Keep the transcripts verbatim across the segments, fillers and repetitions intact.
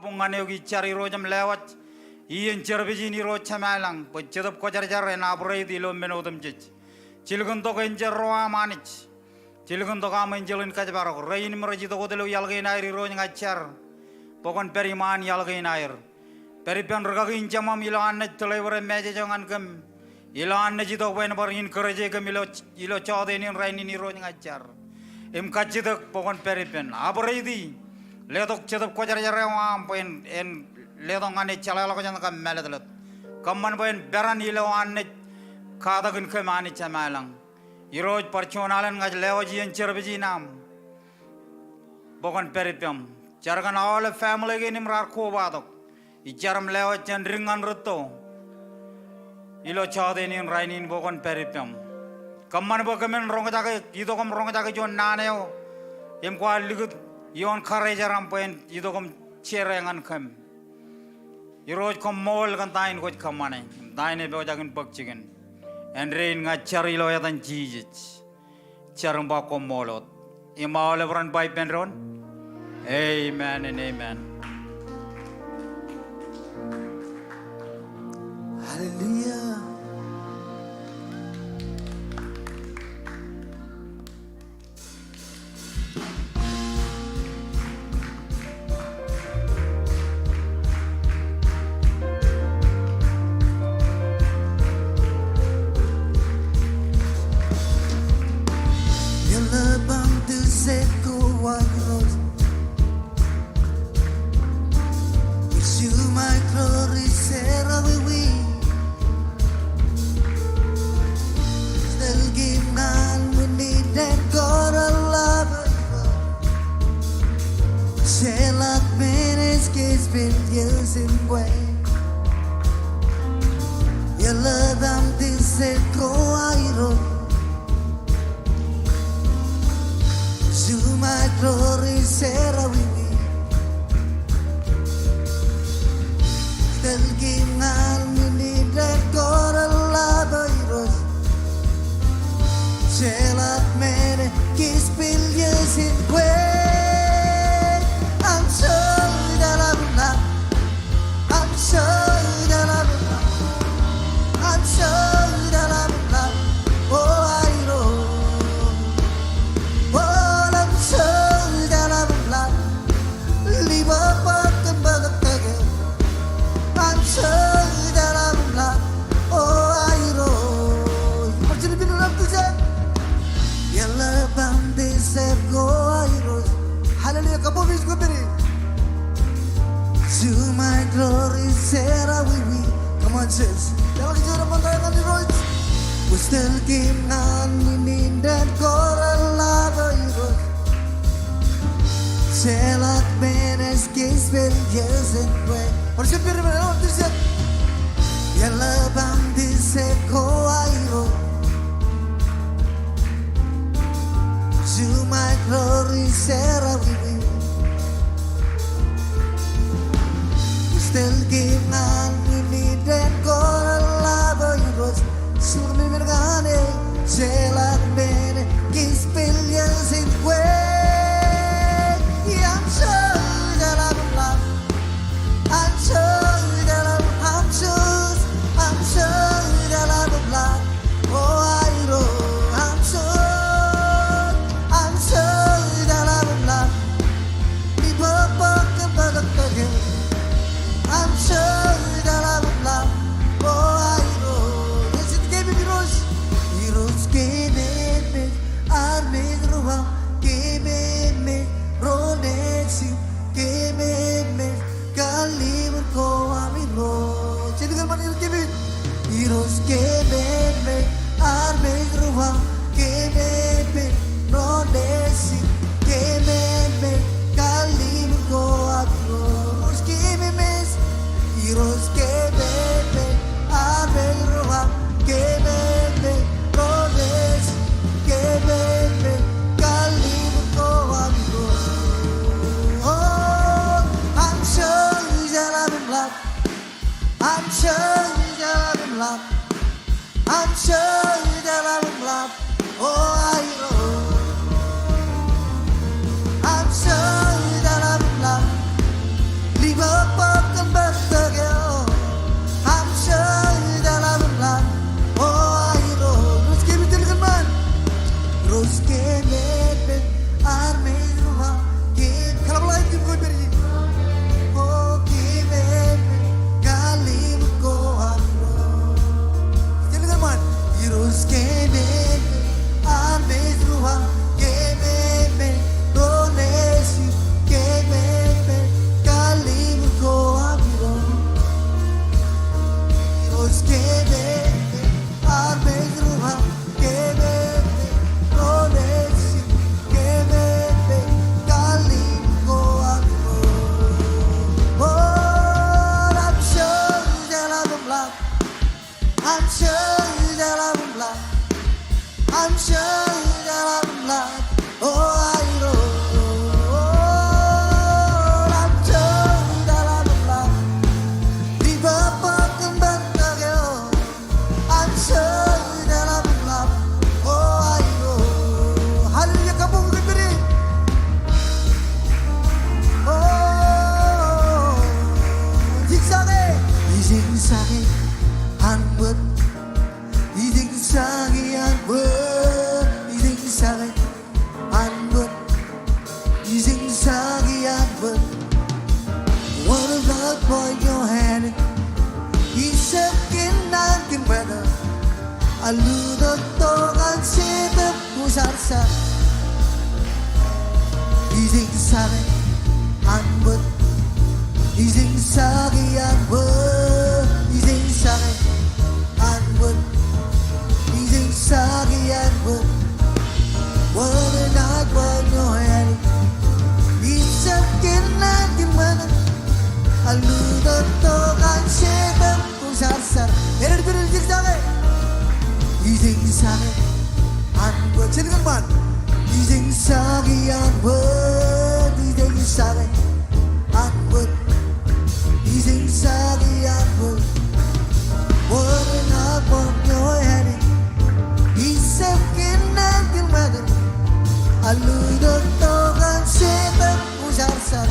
Bok ñan eok ij jar Irooj im lewōj iien service in Irooj Jemām ilañ bwe Jetōb Kwōjarjar en operate ilo men otemjej. Jilkintok enjeḷ ro aṃ Anij. Jilkintok aṃ enjeḷ in kōjparok rein im rej itok wōt ilo iaḷ kein aer Irooj ña ij jar bwe kwōn pād iṃaan iaḷ kein aer. Pād ippān rūkaki in jeṃaṃ ilo an naaj deliver e message eo ñan kōm. Ilo an naaj itok bwe en bar encourage e kōm ilo, ilo jọteen in rainin Irooj ña ij jar. Im kajjitōk bwe kwōn pād ippān. Operate e. Letok Jetōb Kwōjarjar eo aṃ bwe en, en letok ñan e jeḷāḷọkjeṇ kab mālōtlōt. Kōṃṃan bwe en peran ilo an naaj katakin kōm Anij Jemām ilañ. Irooj bar juon alen ña ij lewōj iien service in aṃ bwe kwōn pād ippām. Jar kōn aolep family kein im raar kobatok. Ij jar im lewōj jān dik ñan rūtto ilo jọteen in rainin bwe kwōn pād ippām. Kōṃṃan bwe kōmin roñjake, itok im roñjake juon naan eo im kwaar likūt ioon karijeraṃ bwe en itok im share ñan kōm. Irooj koṃṃool kōn ta in kwōj kōṃṃane im ta in epojak in bōk jikin. Āindein ña ij jar ilo etan Jisōs. Jar im ba koṃṃool wōt. Im aolep ren ba ippān doon, amen and amen. Hallelujah. Eḷap aṃ tōsep ko Irooj. Juṃae glory serọwiwi. Tōl kōm ñan men in etan ko reḷap. Jeḷak men ej kōjepel iien in kwe. Eḷap aṃ tōsep ko Irooj. Juṃae glory serọwiwi. Tōl kōm ñan men in etan ko reḷap Irooj. Jeḷak men ej kōjepel iien in kwe. Aṃ jeḷā ḷap. Aṃ jeḷā ḷap. Aṃ jeḷā ḷap. O Irooj. O aṃ jeḷā ḷap. Libōkbōk kōn bōtōktōk eok. Aṃ jeḷā ḷap. O Irooj. Bar jino ippān ḷap tōsep. Eḷap aṃ tōsep ko Irooj. Hallelujah. Kabbokbok ijin kōpere. Juṃae glory serọwiwi. Come on, church. Eḷak ijo rej ṃōttan ñan Irooj. Kwōj tōl kōm ñan men in etan ko reḷap Irooj. Jeḷak men ej kōjepel iien in kwe. Bar jino ippān ḷap tōsep. Eḷap aṃ tōsep ko Irooj. Juṃae glory serọwiwi. Kwōj tōl kōm ñan men in etan ko reḷap Irooj. Jeḷak men in etan ko reḷap Irooj. Jeḷak men ej kōjepel iien in kwe. Aṃ jeḷā ḷap. Aṃ jeḷā ḷap. Aṃ jeḷā, aṃ jeḷā ḷap. O Irooj, aṃ jeḷā, aṃ jeḷā ḷap. Libōkbōk kōn bōtōktōk eok. Aṃ jeḷā ḷap. O Irooj. Ej kememej Irooj. Irooj kememej, armej ro aṃ kememej, ro nejim kememej, kallimur ko aṃ Irooj. Jen kōṃṃan Irooj kememej. Irooj kememej, armej ro aṃ kememej, ro nejim kememej, kallimur ko aṃ Irooj. Irooj kememej, Irooj kememej, armej ro aṃ kememej, ro nejim kememej, kallimur ko aṃ Irooj. O, aṃ jeḷā ḷap. Aṃ jeḷā ḷap. Aṃ jeḷā ḷap. O Irooj. Aṃ jeḷā ḷap. Libōk Hallelujah, kabuñ kōn bwidej. O, ijeñ sake, ijeñ sake, an bōd. Ijeñ sake an bōd, ijeñ sake an bōd, ijeñ sake an bōd. Wōnṃaanḷọk bwe eo āne, ijjab kōnnaan kōn bwebwe, alutōk tok an Setan kujarsar. Ijeñ sake an bōd, ijeñ sake an bōd, ijeñ sake an bōd, ijeñ sake an bōd. Wōnṃaanḷọk bwe eo āne, ijjab kōnnaan kōn bwebwe, alutōk tok an Setan kujarsar. Eñin bwidej, ijeñ sake. Ijeñ sake an bōd. Jen kōṃṃan. Ijeñ sake an bōd, ijeñ sake an bōd, ijeñ sake an bōd. Wōnṃaanḷọk bwe eo āne, ijjab kōnnaan kōn bwebwe, alutōk tok an Setan kujarsar.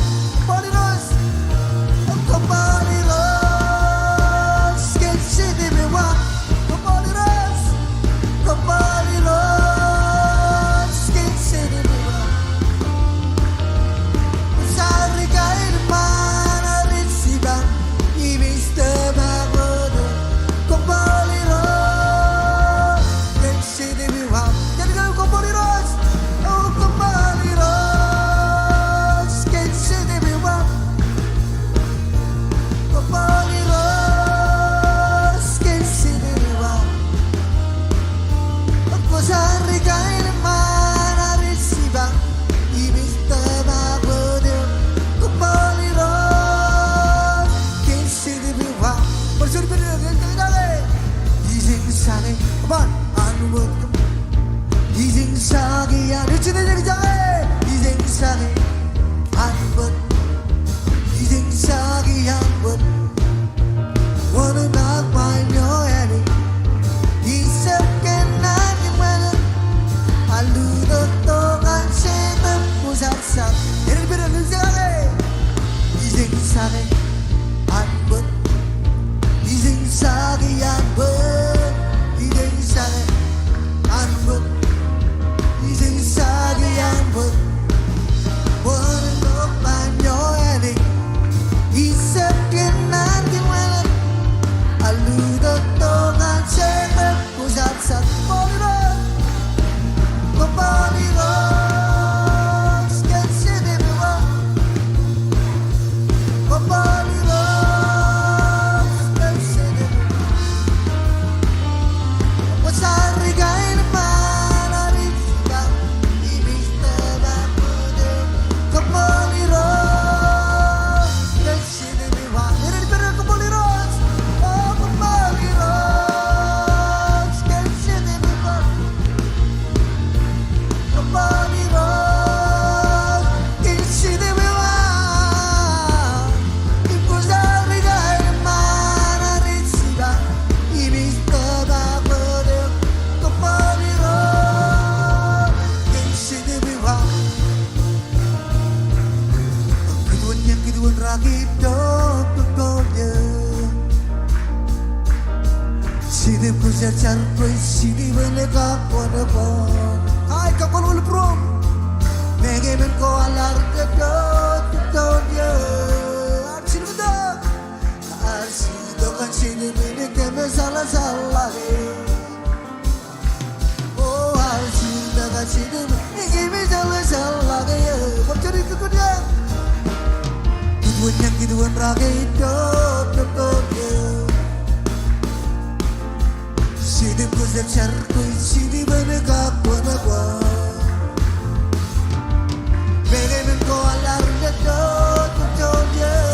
Kōṃṃool Irooj. Kōṃṃool Irooj kōn Jetōb eo aṃ. Kōṃṃool Irooj. Kōṃṃool Irooj kōn Jetōb eo aṃ. Kwōjarjar kain ṃaan eo ej jipañ im ej tōmak ḷọk. Kōṃṃool Irooj kōn Jetōb eo aṃ. Jen kōṃṃool Irooj. O, kōṃṃool Irooj kōn Jetōb eo aṃ. Kōṃṃool Irooj kōn Jetōb eo aṃ. Kwōjarjar kain ṃaan eo ej jipañ im ej tōmak ḷọk. Kōṃṃool Irooj kōn Jetōb eo aṃ. Bar juon minit, ijeñ sake. Ijeñ sake. Come on. An bōd. Ijeñ sake an, ijeñ sake, ijeñ sake an bōd, ijeñ sake an bōd. Wōnṃaanḷọk bwe eo āne, ijjab kōnnaan kōn bwebwe, alutōk tok an Setan kujarsar. Eñin bwidej, ijeñ sake. Ijeñ sake an bōd. Ijeñ sake an bōd. Ijeñ sake an bōd. Ijeñ sake an bōd. Wōnṃaanḷọk bwe eo āne, ijjab kōnnaan kōn bwebwe, alutōk tok an Setan kujarsar. Kōṃṃool Irooj. Kōṃṃool Irooj kōn Jetōb Kōj juon eṇ, kōj juon rake tok, tok, tok, tok. Sitōb ko jar jar ko, sitōb āne kab kōṇaan ko. Meñe men ko aḷ aer tok, tok, tok, tok.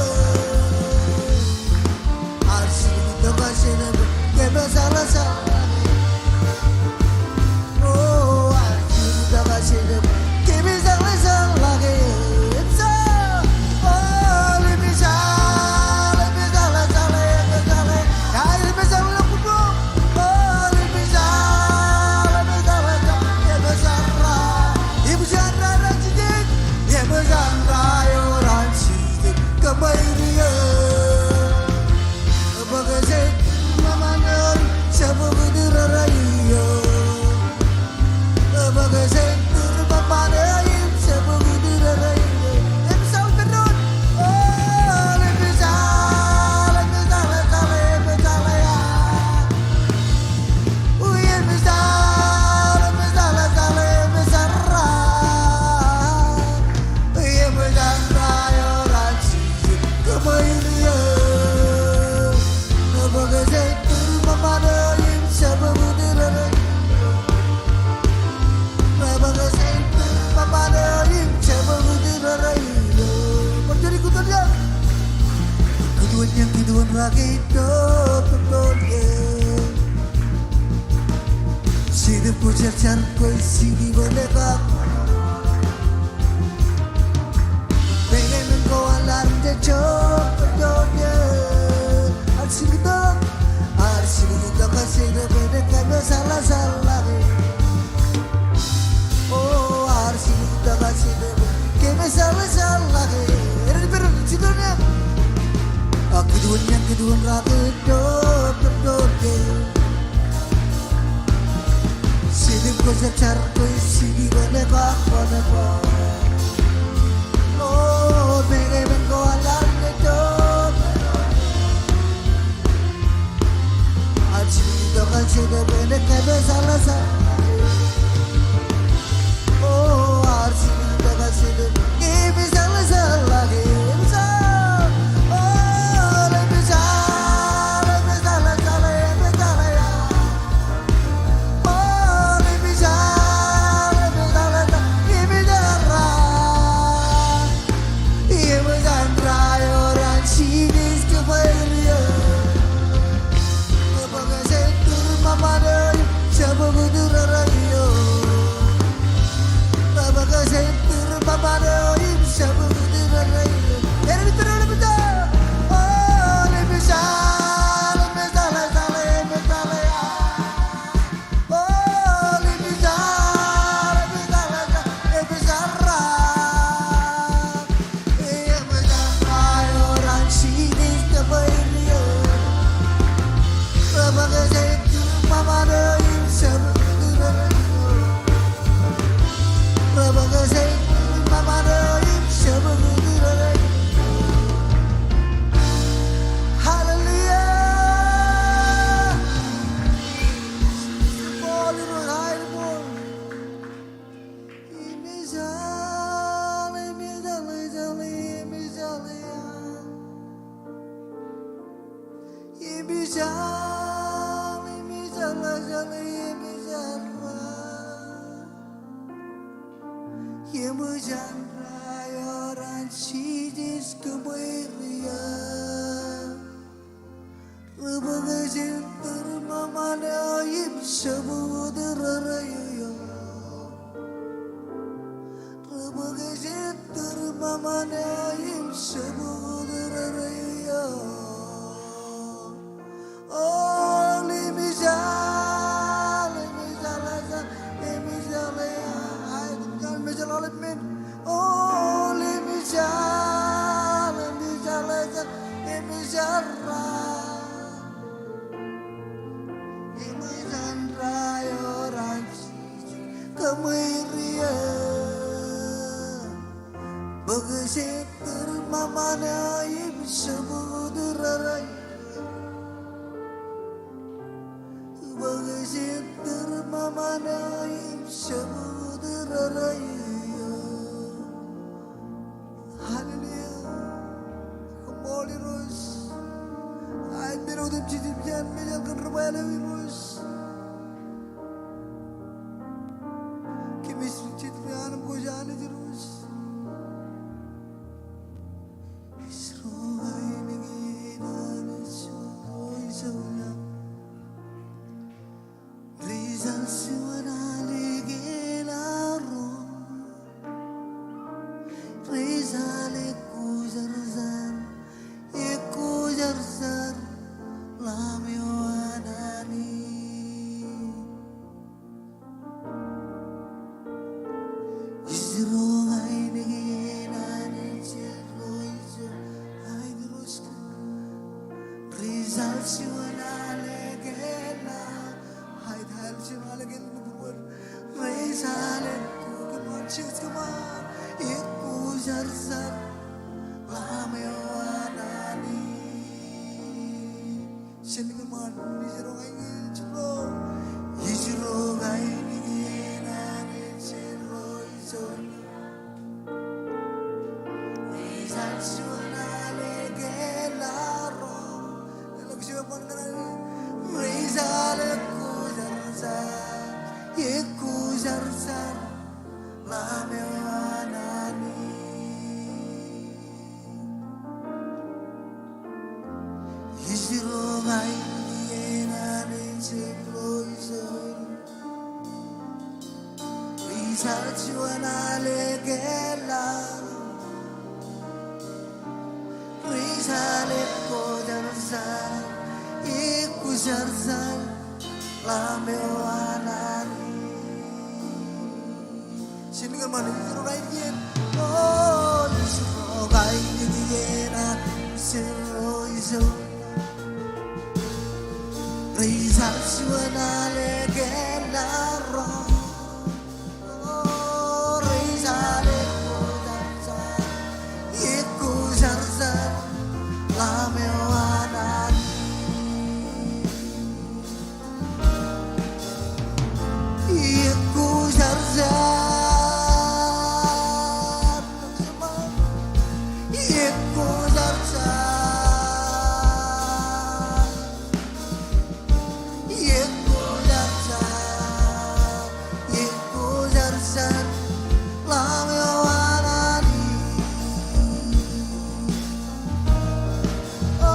Sitōb ko jar jar ko, sitōb āne kab. Meñe men ko aḷ aer tok, tok, tok, tok. Aer jilu tok, aer jilu tok, sitōb āne kab esaḷ esaḷ ḷọk. O, aer jilu tok, sitōb āne kab esaḷ esaḷ ḷọk. Eran ippān jilu tok. A, kōj juon eṇ, kōj juon rake tok, tok, tok, tok. Sitōb ko jar jar ko, sitōb āne kab kōṇaan ko. O, meñe men ko aḷ aer tok. Aer jilu tok, sitōb āne kab esaḷ esaḷ. O, aer jilu tok, sitōb āne kab esaḷ esaḷ ḷọk. Hallelujah. Ri bōk jet tūr ṃōṃaan eo im jab uterereio. Ri bōk jet tūr ṃōṃaan eo im jab uterereio. O limjal, limjal, limjal, limjal, limjal, limjal, limjal, limjal, limjal, limjal, Kōṃweirie. Bōk jet tūr ṃōṃaan eo im jab uterereio. Bōk jet tūr ṃōṃaan eo im jab uterereio. Mejaḷ kōn ri-bwilōñ Irooj. Kōmij jet ri-anbwij Anij Irooj. Ijro ainikien Anij ro ijo ḷọk. Ri-jar juon aleke laḷ ro. Ri-jar ekkujarjar, ekkujarjar ḷaam eo an Anij. Ijro ainikien Anij ro ijo, aet ro ijo. Ri-jar juon aleke laḷ. Aet, aet juon aleke laḷ. Ri-jar ekkuj, come on, church, come on. Ekkujarjar ḷaam eo an Anij. Jen kōṃṃan, ijro ainikien Anij ro. Ijro ainikien Anij ro ijo. Ri-jar juon aleke laḷ ro. Ri-jar ekkujarjar, ekkujarjar ḷaam eo an Anij. Ijro ainikien Anij ro ijo. Ri-jar juon aleke laḷ. Ri-jar ekkujarjar, ekkujarjar ḷaam eo an Anij. Jen kōṃṃan, ijro ainikien. O, ijro ainikien Anij ro ijo. Ri-jar juon aleke laḷ ro. O, ri-jar ekkujarjar, ekkujarjar ḷaam eo an Anij. Ekkujarjar. Ekkujarjar. Ekkujarjar. Ekkujarjar. Ḷaam eo an Anij. O,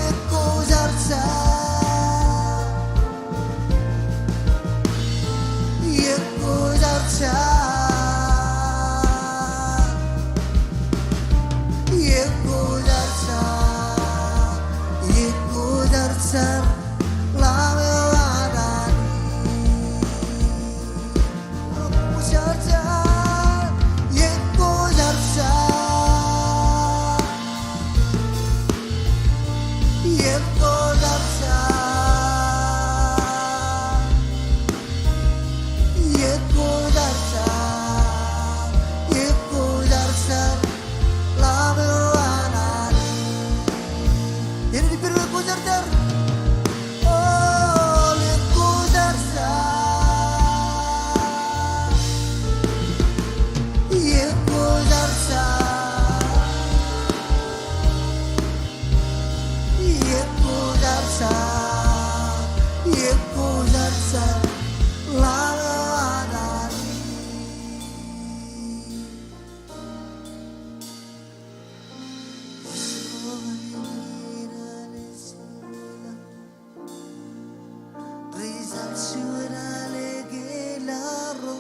ekkujarjar. Ekkujarjar. Ekkujarjar. Ekkujarjar. Ḷaam eo an Anij. Ekkujarjar, ekkujarjar. Ekkujarjar, ekkujarjar, ekkujarjar. Ḷaam eo an Anij. Jen ippān ekkujarjar. O, ekkujarjar. Ekkujarjar. Ekkujarjar. Ekkujarjar. Ḷaam eo an Anij. Ri-jar juon aleke laḷ ro.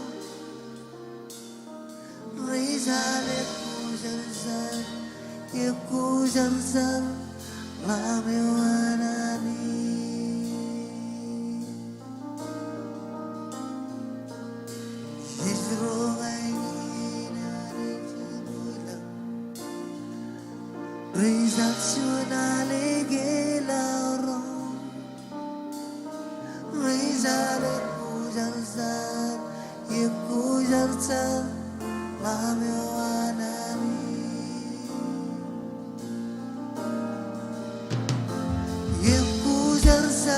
Ri-jar ekkujarjar, ekkujarjar ḷaam eo an Anij. Ijro ainikien Anij ro ijo. Ri-jar juon aleke laḷ ro. Ri-jar ekkujarjar, ekkujarjar ḷaam eo an Anij. Ekkujarjar,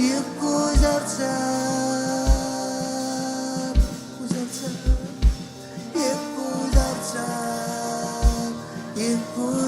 ekkujarjar, ekkujarjar, ekkujarjar, ekkujarjar.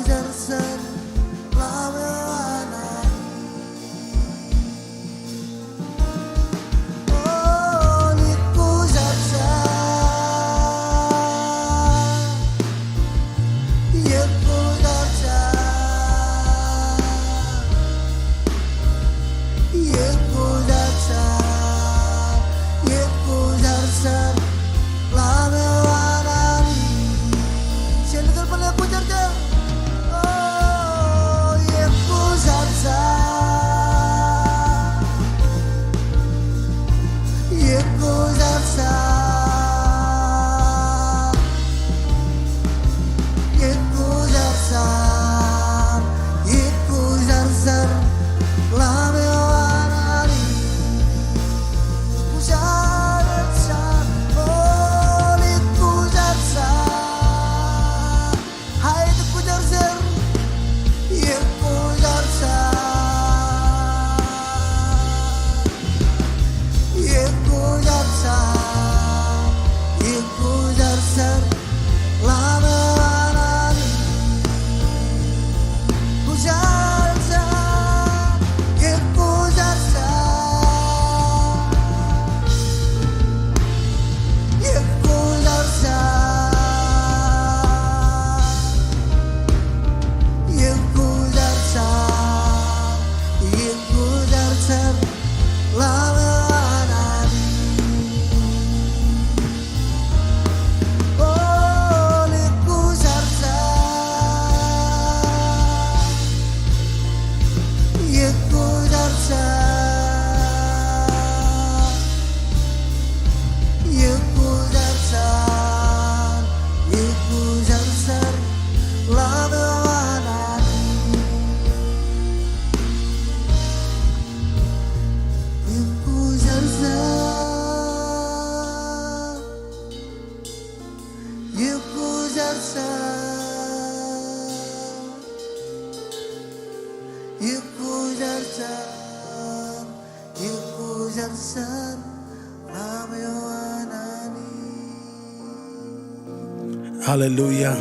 Hallelujah.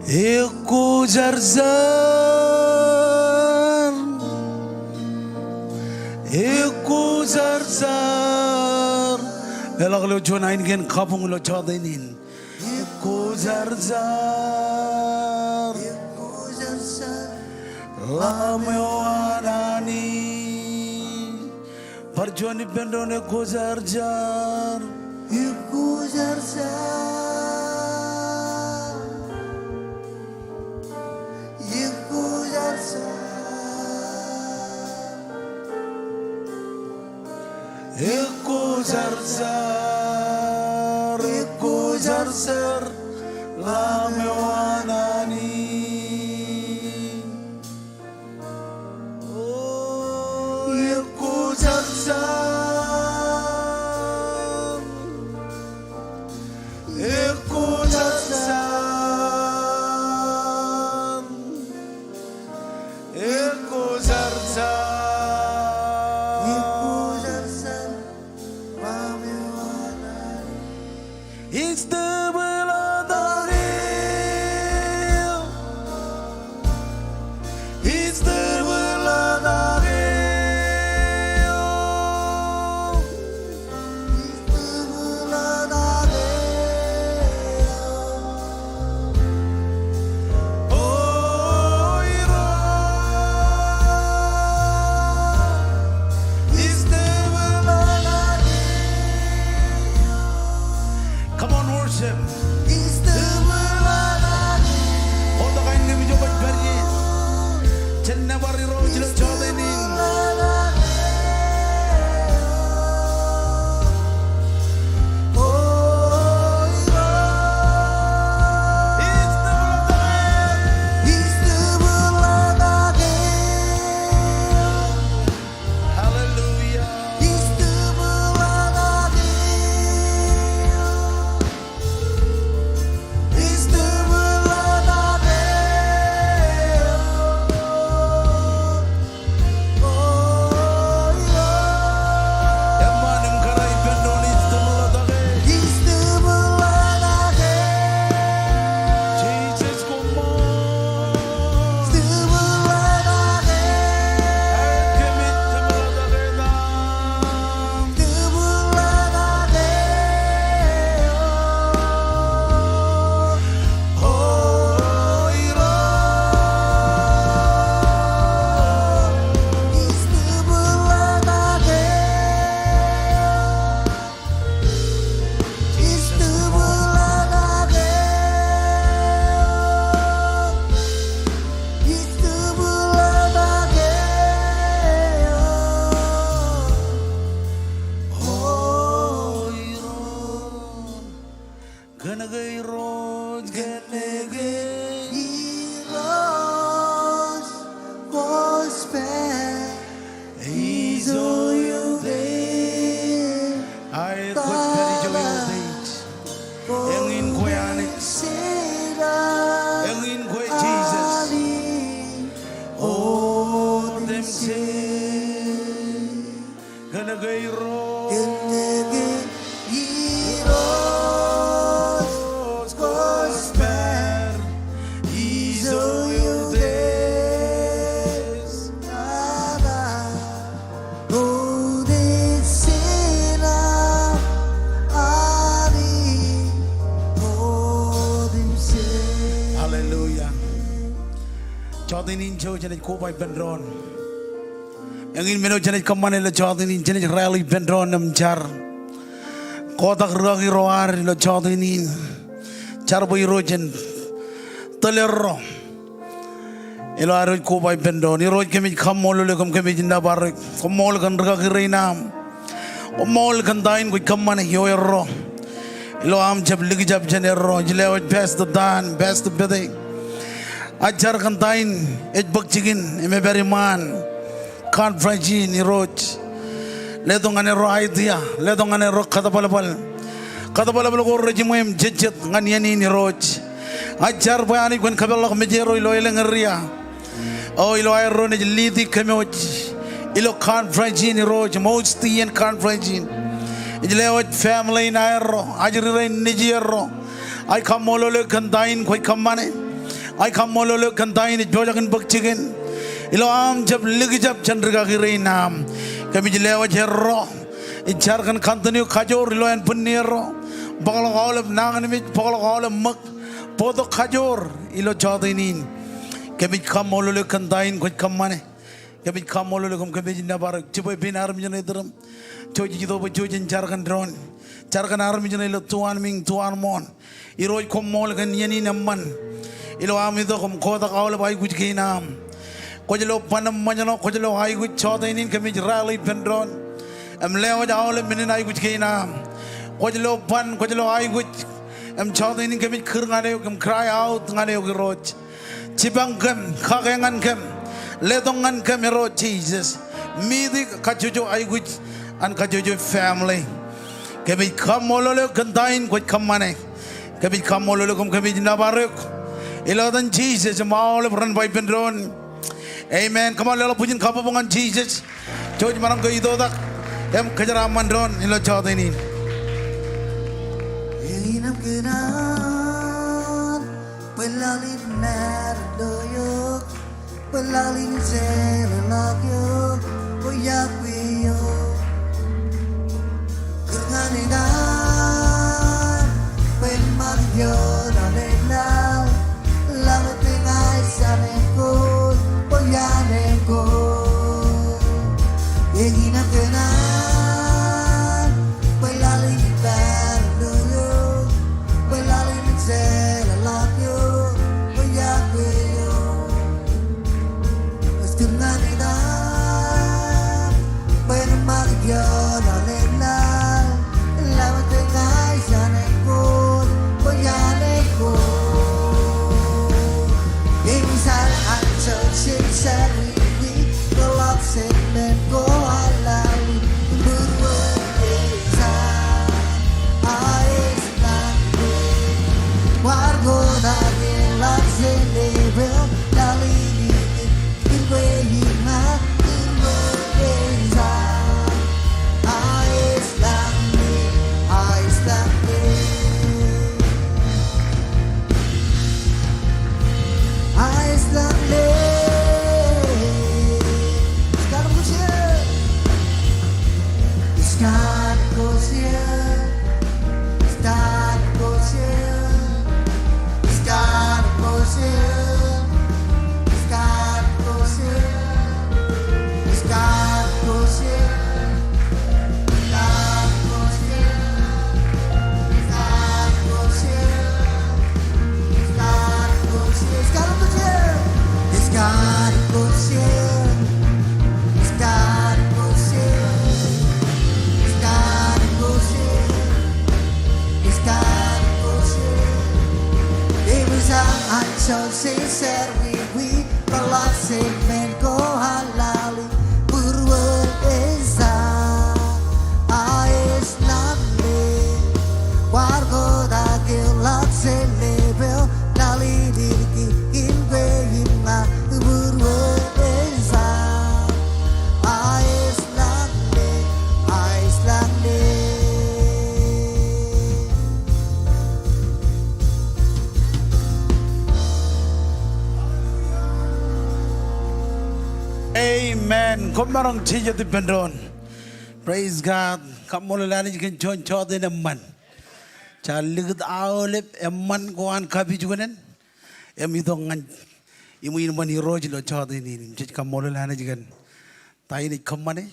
Ekkojarjar. Ekkojarjar. Eḷak ilo juon ainikien kabuñ ilo jotenin. Ekkojarjar. Ekkojarjar. Lamb eo an Anij. Bar juon ippān doon, ekkojarjar. Ekkojarjar. Ekkojarjar. Ekkojarjar. Ekkojarjar. Lamb eo an Anij. O, ekkojarjar. Ekkojarjar. Ekkojarjar. Ekkojarjar. Ij tōbōḷatak eō. Ij tōbōḷatak eō. Ij tōbōḷatak eō. O Irooj. Ij tōbōḷatak eō. Come on, worship. Kotak ainikien eo kwōj pād ie. Jen nōbar Irooj ilo jotenin. Hallelujah. Eṃṃan im kōrā ippān doon, ij tōbōḷatak eō. Ij tōbōḷatak eō. Jesus, koṃṃool. Ij tōbōḷatak eō. Ij tōbōḷatak eō. Kōnke Irooj, kōnke Irooj, kwōj pād ijo eutiej. Aet, kwōj pād ijo eutiej. Eñin kwe Anij. Eñin kwe Jesus. Otemjej. Kōnke Irooj. Kōnke Irooj. Kwōj pād ijo eutiej. Tata otemjej ṇe, Anij otemjej. Hallelujah. Jotenin ijo jenaaj koba ippān doon. Eñin men eo jenaaj kōṃṃane ilo jotenin, jenaaj rally ippān doon im jar kotak rūkaki ro ad ilo jotenin. Jar bwe Irooj en tōl erro ilo ad wōj koba ippān doon. Irooj, kōmij kaṃṃoolol eok im kōmij nōbar eok. Koṃṃool kōn rūkaki rein aṃ. Koṃṃool kōn ta in kwōj kōṃṃane ioerro ilo aṃ jab likjab jān erro. Ij lewōj Pastor Dan, Pastor Pete. Ak jar kōn ta in ej bōk jikin im ej pād iṃaan conference in, Irooj. Letok ñan erro idea, letok ñan erro kōtbalbal. Kōtbalbal ko rejiṃwe im jejjet ñan iien in, Irooj. Ak jar bwe Anij kwōn kapeḷḷọk mejeerro ilo elōñ area. O ilo aerro naaj lead e kōmwōj ilo conference in Irooj, ṃōj iien conference in. Ij lewōj family in aerro, ajri rein nejierro. Ij kaṃṃoolol eok kōn ta in kwōj kōṃṃane. Ij kaṃṃoolol eok kōn ta in ej pojak in bōk jikin ilo aṃ jab likjab jān rikaki rein aṃ. Kōmij lewōj erro. Ij jar kōn continue kajoor ilo ānbwinnierro. Bōkḷọk aolep nañinmej, bōkḷọk aolep ṃōk, bōktok kajoor ilo jọteen in. Kōmij kaṃṃoolol eok kōn ta in kwōj kōṃṃane. Kōmij kaṃṃoolol eok im kōmij nōbar eok. Jibwe pein armej ṇe iturūṃ. Jouj ej itok bwe jouj jen jar kōn doon. Jar kōn armej ṇe ilo tuanmiiñ, tuanmooṇ. Irooj koṃṃool kōn iien in eṃṃan. Ilo aṃ itok im kotak aolep aikuj kein aṃ. Kwōj lo ban im ṃōjṇọ, kwōj lo aikuj. Jọteen in kōmij rally ippān doon im lewōj aolep men in aikuj kein aṃ. Kwōj lo ban, kwōj lo aikuj. Im jọteen in kōmij kūr ñan eok im cry out ñan eok Irooj. Jipañ kōm, kake ñan kōm, letok ñan kōm Irooj Jisōs. Meet e kajjojo aikuj an kajjojo family. Kōmij kaṃṃoolol eok kōn ta in kwōj kōṃṃane. Kōmij kaṃṃoolol eok im kōmij nōbar eok. Ilo etan Jisōs im aolep ren ba ippān doon. Amen. Come on, leḷọk bwijin kabbokbok ñan Jisōs. Jouj maroñ ke itoitak im kōjeraaṃṃan doon ilo jọteen in. Eñin aṃ kōṇaan, bwe laḷ in maroñ to eok, bwe laḷ in jeḷāḷọk eok, bwe iọkwe eok. Kūr ñan etan, bwe en ṃakūt ioon aolep laḷ, laḷ eo ña ij jar eok, bwe iaan eok. Eñin aṃ kōṇaan, bwe laḷ in maroñ to eok, bwe laḷ in jeḷāḷọk eok, bwe iọkwe eok. Kūr ñan etan, bwe en ṃakūt ioon aolep laḷ, laḷ eo ña ij jar eok, bwe iaan eok. Eñin aṃ kōṇaan, bwe laḷ in maroñ to eok, bwe laḷ in jeḷāḷọk eok, bwe iaan eok. Amen. Koṃ maroñ jijet ippān doon. Praise God. Kaṃṃoolol Anij kōn juon jọteen eṃṃan. Jaar likūt aolep eṃṃan ko an kapijuknen im itok ñan iṃwiin eṃṃan Irooj ilo jọteen in. Im jej kaṃṃoolol Anij kōn ta in ej kōṃṃane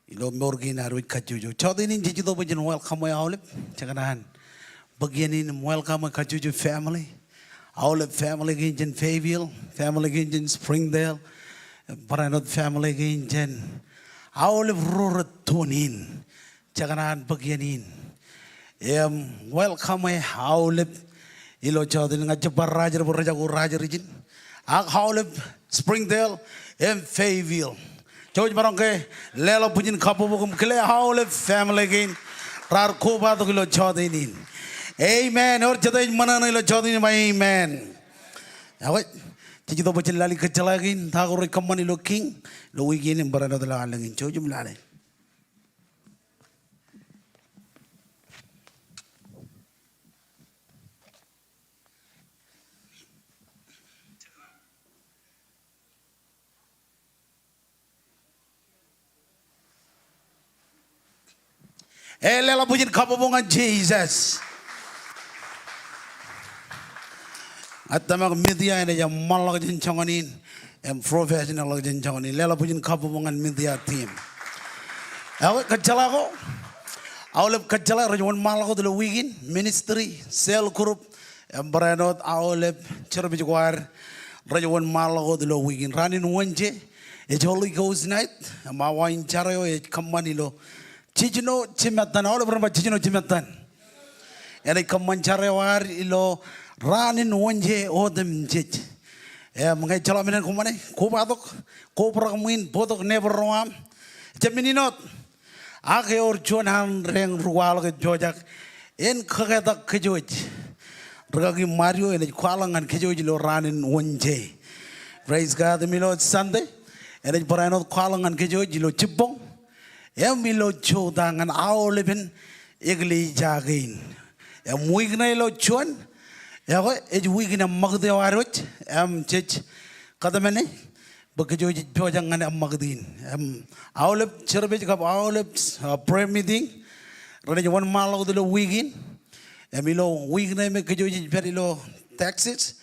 ilo mour kein ad wōj kajjojo. Jọteen in jej itok bwe jen welcome e aolep. Jekōṇaan bōk iien in im welcome e kajjojo family. Aolep family kein jān Fayetteville, family kein jān Springdale, barāinwōt family kein jān aolep ro rej tune in. Jekōṇaan bōk iien in im welcome e aolep ilo jọteen in. Ña ij bar rajer bwe rej jako rajer ijin. Ak aolep Springdale im Fayetteville. Jouj maroñ ke leḷọk bwijin kabbokbok im kile aolep family kein raar kobatok ilo jọteen in. Amen. Ewōr jete ej ṃōṇōṇō ilo jọteen in im ba amen. Ekwe, Jej itok bwe jen lale kōjjeḷā kein ta ko rej kōṃṃan ilo King ilo wiik in im barāinwōt lale in. Jouj im lale. Ej leḷọk bwijin kabbokbok ñan Jisōs. Ij tōmak media enaaj eṃṃanḷọk jān joñan in im professional ḷọk jān joñan in. Leḷọk bwijin kabbokbok ñan media team. Ekwe kōjjeḷā ko, aolep kōjjeḷā rej wōnṃaanḷọk wōt ilo wiik in, ministry, cell group, im barāinwōt aolep service ko ad rej wōnṃaanḷọk wōt ilo wiik in. Raan in Wōnje ej Holy Ghost night, im awa in jar eo ej kōṃṃan ilo jiljino jimettan. Aolep ren ba jiljino jimettan. Enaaj kōṃṃan jar eo ad ilo raan in Wōnje otemjej. Im ñe ejjeḷọk men in koṃṃane, kobatok, kobrak ṃwiin, bōktok neighbor ro aṃ. Jab men in wōt. Ak ewōr juon an deñ ri kwaḷọk ej pojak en kaketak kōjwōj. Rikaki Mario enaaj kwaḷọk ñan kōjwōj ilo raan in Wōnje. Praise God. Im ilo Sunday enaaj barāinwōt kwaḷọk ñan kōjwōj ilo jibboñ im ilo joutak ñan aolepen eklejia kein. Im wiik ṇe ilo juon, ekwe ej wiik in eṃṃakūt eo ad wōj, im jej kōtmāne bwe kōjwōj ej pojak ñan eṃṃakūt in. Im aolep service kab aolep, uh, prayer meeting renaaj wōnṃaanḷọk wōt ilo wiik in. Im ilo wiik ṇe me kōjwōj ej pād ilo Texas,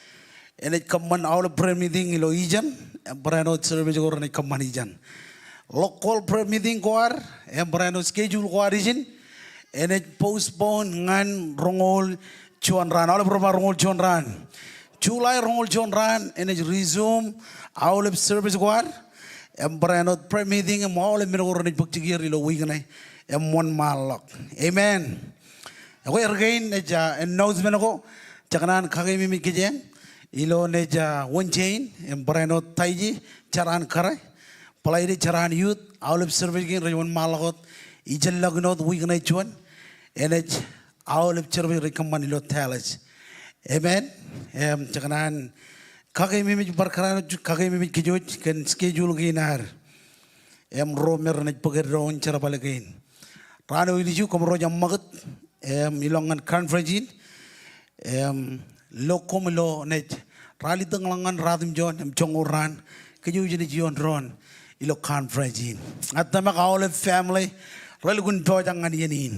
enaaj kōṃṃan aolep prayer meeting ilo ijeṇ, im barāinwōt service ko renaaj kōṃṃan ijeṇ. Local prayer meeting ko ad, im barāinwōt schedule ko ad ijin, enaaj postpone ñan roñoul juon raan. Aolep ren ba roñoul juon raan. July roñoul juon raan enaaj resume aolep service ko ad, im barāinwōt prayer meeting im aolep men ko renaaj bōk jikier ilo wiik ṇe im wōnṃaanḷọk. Amen. Ekwe erkein ej, ah, announcement ko, jekōṇaan kakeememej kōj eṇ. Ilo naaj, ah, Wōnje in, im barāinwōt Taije, jeraan kōrā, Bōḷaide jeraan youth, aolep service kein rej wōnṃaanḷọk wōt, ijellọkin wōt wiik ṇe juon, enaaj aolep service rej kōṃṃan ilo Dallas. Amen. Im jekōṇaan kakeememej bar kōrā, kakeememej kōjwōj kōn schedule kein ad. Im ro me renaaj bōk eddoin jerbal kein. Raan eo ilju koṃro ej eṃṃakūt, im ilọk ñan conference in, im lo koṃ ilo naaj ralitōñḷọk ñan ratimjuon im joñoul raan, kōjwōj jenaaj ioon doon ilo conference in. Ak tōmak aolep family relukkuun pojak ñan iien in.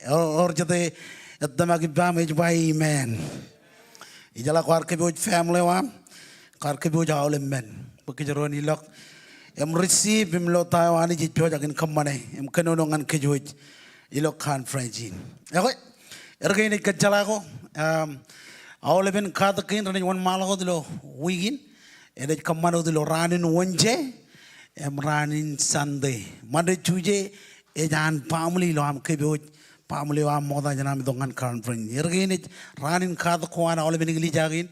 Ewōr jete ej tōmak ippaṃ ej ba amen. Ijeḷā kwaar kōpooj family eo aṃ, kwaar kōpooj aolep men bwe kōjro en ilọk im receive im lo ta eo Anij ej pojak in kōṃṃane im kōnono ñan kōjwōj ilo conference in. Ekwe erkein ej kōjjeḷā ko, um, aolepen katak kein renaaj wōnṃaanḷọk wōt ilo wiik in, enaaj kōṃṃan wōt ilo raan in Wōnje im raan in Sunday. Mande, Tuje ej an baaṃle ilo aṃ kōpooj baaṃle eo aṃ ṃokta jān aṃ itok ñan conference. Erkein ej raan in katak ko an aolepen eklejia kein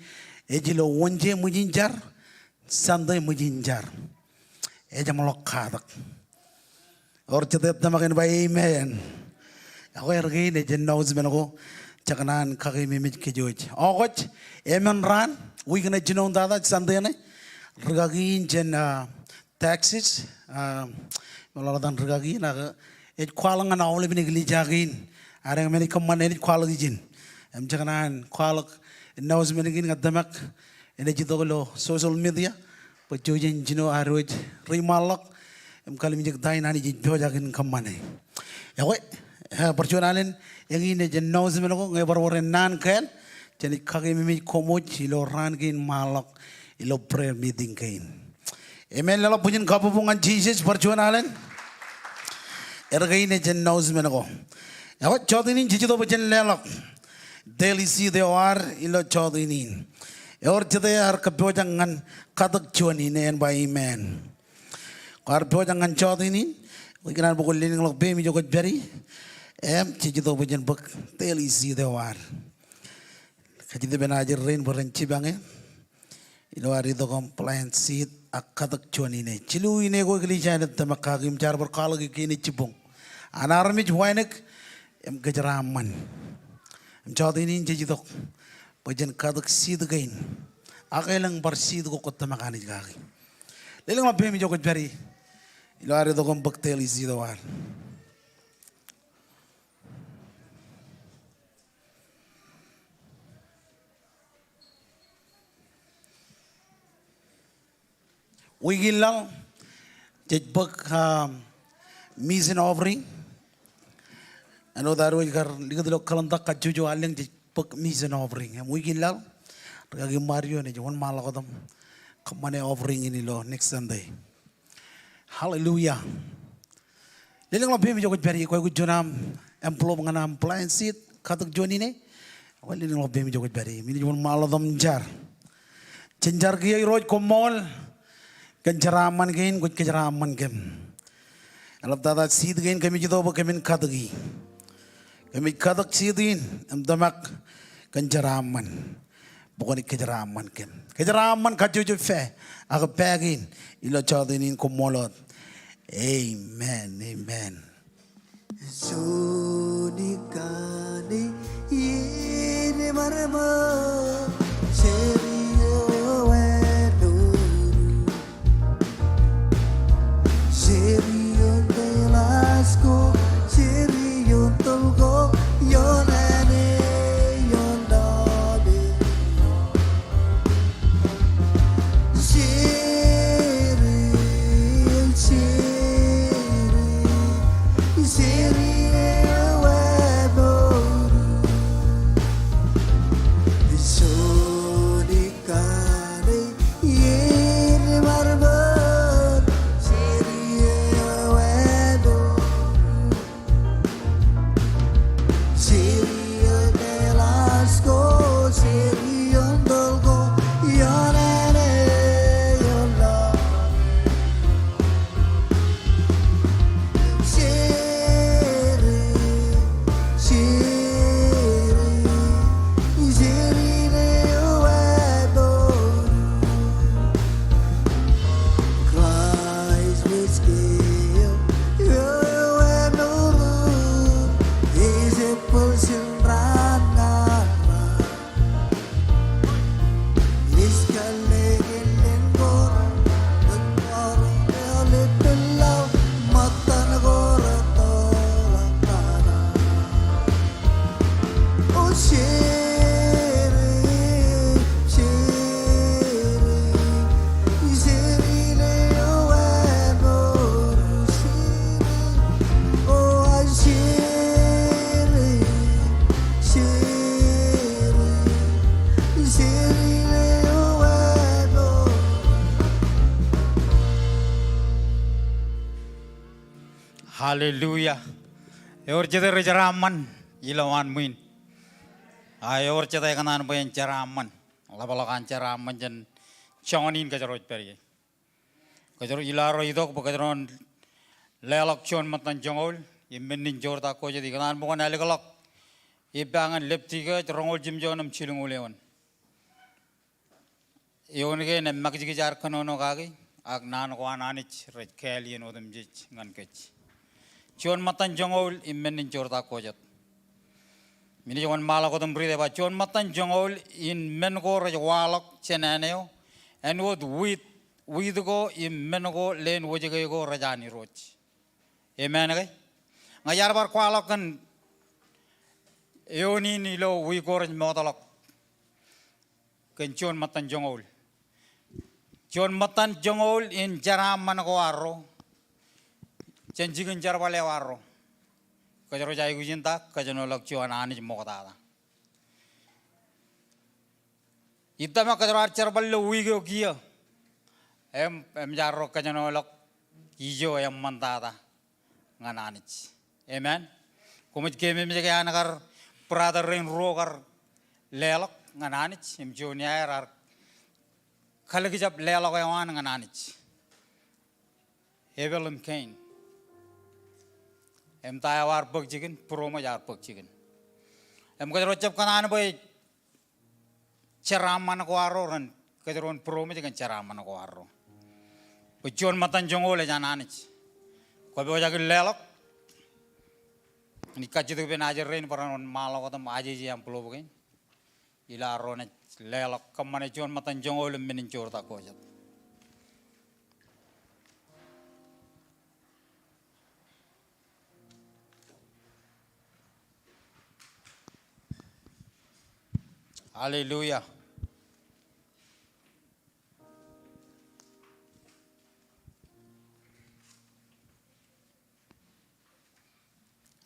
ej ilo Wōnje ṃwijin jar, Sunday ṃwijin jar. Ejjeṃḷọk katak. Ewōr jete ej tōmak in ba amen. Ekwe erkein ej announcement ko, jekōṇaan kakeememej kōjwōj. Ọkọj, emān raan, wiik ṇe jinoin tata, Sunday ṇe, rikaki in jān, ah, Texas, ah, im ḷoḷatak in rikaki in, ak ej kwaḷọk ñan aolepen eklejia kein. Ak eñin men ej kōṃṃan enaaj kwaḷọk ijin. Im jekōṇaan kwaḷọk announcement kein ñan tōmak enaaj itok ilo social media bwe jouj en jino ad wōj reiṃaanḷọk im kalimjek ta in Anij ej pojak in kōṃṃane. Ekwe, eh, bar juon alen, eñin ej announcement ko, ñe bar wōr ennaan kāāl, jenaaj kakeememej koṃwōj ilo raan kein ṃaanḷọk ilo prayer meeting kein. Amen. Leḷọk bwijin kabbokbok ñan Jisōs bar juon alen. Erkein ej announcement ko. Ekwe jọteen in jej itok bwe jen leḷọk daily seed eo ad ilo jọteen in. Ewōr jete ear kōppojak ñan katak juon in, en ba amen. Kwaar pojak ñan jọteen in, ikōṇaan bwe kwōn lelōñḷọk peiṃ ijo kwōj pād ie. Im jej itok bwe jen bōk daily seed eo ad. Kajjitōk ippān ajri rein bwe ren jipañe ilo ad itok im plant seed ak katak juon ine. Jilu ine ko eklejia in ej tōmak kaki im jaar bar kwaḷọk kein ej jibboñ. An armej wānōk im kōjeraaṃṃan. Im jọteen in jej itok bwe jen katak seed kein. Ak elōñ bar seed ko kwōj tōmak Anij kaki. Lelōñḷọk peiṃ ijo kwōj pād ie ilo ad itok im bōk daily seed eo ad. Wiik in laḷ jej bōk, um, mission offering. Āinwōt ad wōj kar likūt ilo calendar kajjojo allōñ jej bōk mission offering. Im wiik in laḷ, rikaki Mario enaaj wōnṃaanḷọk wōt im kōṃṃane offering in ilo next Sunday. Hallelujah. Lelōñḷọk peiṃ ijo kwōj pād ie, kwōj juon aṃ envelope ñan aṃ plant seed, katōk juon ine. Kwōj lelōñḷọk peiṃ ijo kwōj pād ie, im inaaj wōnṃaanḷọk wōt im jar. Jen jar kiiō. Irooj, koṃṃool kōn jeraaṃṃan kein kwōj kōjeraaṃṃan kōm. Eḷaptata seed kein kōmij itok bwe kōmin katōki. Kōmij katōk seed in im tōmak kōn jeraaṃṃan bwe kwōnaaj kōjeraaṃṃan kōm. Kōjeraaṃṃan kajjojo fā ak bag in ilo jota in, koṃṃool wōt. Amen. Amen. Hallelujah. Ewōr jete rej jeraaṃṃan ilowaan ṃwiin? A ewōr jete ekōṇaan bwe en jeraaṃṃan? Ḷapḷọk an jeraaṃṃan jān joñan in kōjro ej pād ie. Kōjro ilo arro itok bwe kōjro en leḷọk juon ṃōttan joñoul im men in joortak ko jet. Ikōṇaan bwe kwōn ālikḷọk ippa ñan Levitikus roñoul jimjuon im jilñuul eoon. Eoon kein emakijkij ad kōnono kaki, ak naan ko an Anij rej kāāl iien otemjej ñan kōj. Juon ṃōttan joñoul im men in joortak ko jet. Im inaaj wōnṃaanḷọk wōt im riit, ej ba, juon ṃōttan joñoul in men ko rej waḷọk jān āne eo, āinwōt wiit, wiit ko im men ko leen wōjke ko rej an Irooj. Amen ke? Ña iar bar kwaḷọk kōn eoon in ilo wiik ko rej mootḷọk kōn juon ṃōttan joñoul. Juon ṃōttan joñoul in jeraaṃṃan ko arro jān jikin jerbal eo arro. Kōjro ej aikuj in ta? Kōjenolọk juon Anij ṃoktata. Ij tōmak kōjro ar jerbal ilo wiik eo kiiō im, im jaar ro kōjenolọk ijo eṃṃantata ñan Anij. Amen. Koṃij keememej ke an kar brother rein ruo kar leḷọk ñan Anij im juon iaer ar kalōk jab leḷọk eo an ñan Anij. Ebel im Kein. Im ta eo ear bōk jikin? Būroṃōj ear bōk jikin. Im kōjro jab kōṇaan bwe jeraaṃṃan ko arro ren, kōjro en būroṃōj kōn jeraaṃṃan ko arro. Bwe juon ṃōttan joñoul ej an Anij. Kwōpojak in leḷọk. Inaaj kajjitōk ippān ajri rein bwe ren wōnṃaanḷọk wōt im ajeje envelope kein. ilo arro naaj leḷọk kōṃṃane juon ṃōttan joñoul im men in joortak ko jet. Hallelujah.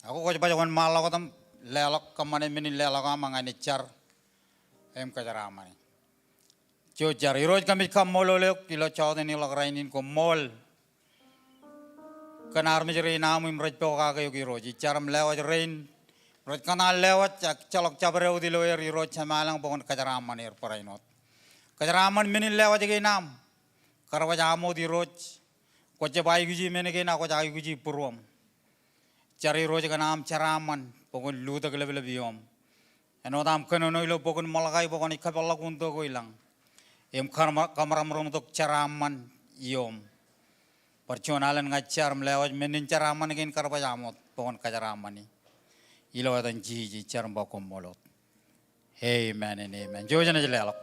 Ak kwōj baj wōnṃaanḷọk wōt im leḷọk kōṃṃane men in leḷọk aṃ ñan jar im kōjeraaṃṃan. Ijo jar. Irooj, kōmij kaṃṃoolol eok ilo jọtenin ḷọk rainin, koṃṃool kōn armej rein aṃ im rej pokake eok Irooj. Ij jar im lewōj rein rej kōṇaan lewōj ak ejjeḷọk jabdewōt ilo er Irooj Jemām ilañ bwe kwōn kōjeraaṃṃan er barāinwōt. Kōjeraaṃṃan men in lewōj kein aṃ. Kar baj aṃ wōt Irooj, kwō jab aikuji men kein ak kwōj aikuji būruōṃ. Jar Irooj kōn aṃ jeraaṃṃan bwe kwōn lutōk leplep ioṃ. Āinwōt aṃ kōnono ilo bok in Ṃōḷakai bwe kwōnaaj kapeḷḷọk wūntō ko ilañ im kōṃ-, kōṃaroṃroṃtok jeraaṃṃan ioṃ. Bar juon alen ña ij jar im lewōj men in jeraaṃṃan kein kar baj aṃ wōt bwe kwōn kōjeraaṃṃani. Ilo etan Jisōs ij jar im ba koṃṃool wōt. Amen and amen. Jouj im leḷọk.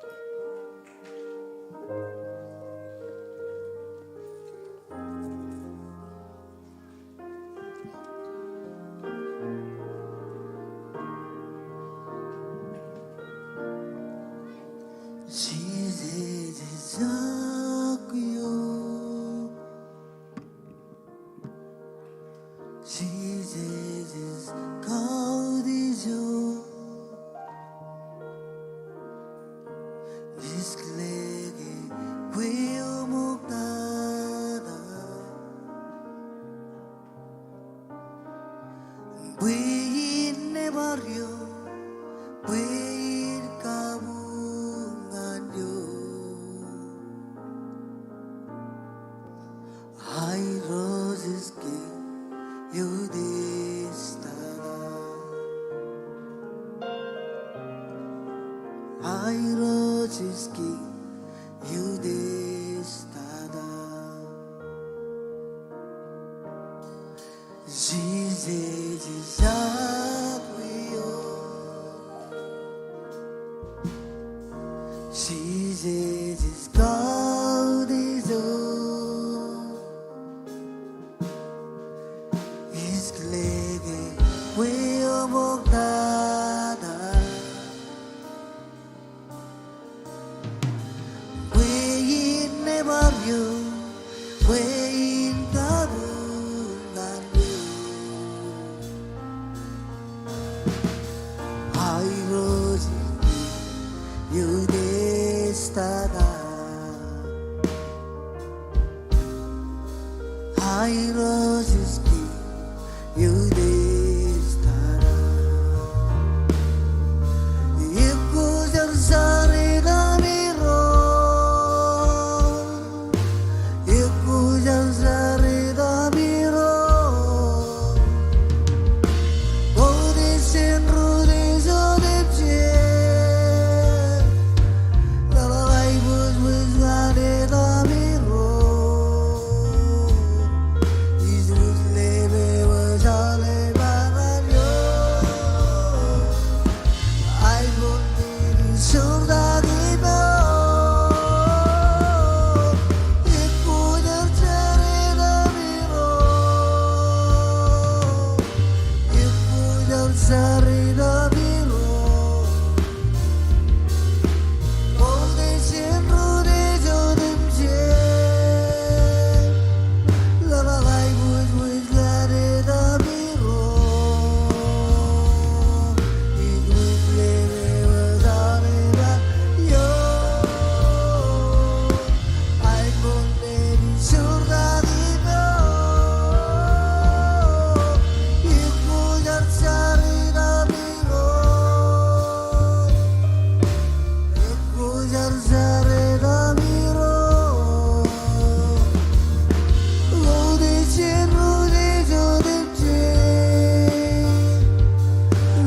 Jisōs ej kautiej eo. Ij kile ke kwe ṃoktata. Bwe in nebar eo, bwe in kabuñ ñan eō. Irooj ej kiiō eutiej tata. Irooj ej kiiō eutiej tata. Jisōs ej akwe eo. Jisōs ej kautiej eo. Ij kile ke kwe eo ṃoktata. Bwe in nebar eo, bwe in kabuñ ñan eō. Irooj ej kiiō eutiej tata. Irooj ej kiiō eutiej tata. Ekwōjarjar etaṃ Irooj. Ekwōjarjar etaṃ Irooj. Kwōj utiej jān ri-utiej otemjej. Leḷọk aiboojoj ñan etaṃ Irooj. Ij wōj lepin wōj aolep aṃ ñan eō. Aiboojoj ej joortak ippaṃ. Ekwōjarjar etaṃ Irooj. Ekwōjarjar etaṃ Irooj. Kwōj utiej jān ri-utiej otemjej. Leḷọk aiboojoj ñan etaṃ Irooj. Ij wōj lepin wōj aolep aṃ ñan eō. Aiboojoj ej joortak ippaṃ. Ekwōjarjar etaṃ Irooj. Ekwōjarjar etaṃ Irooj. Kwōj utiej jān ri-utiej otemjej.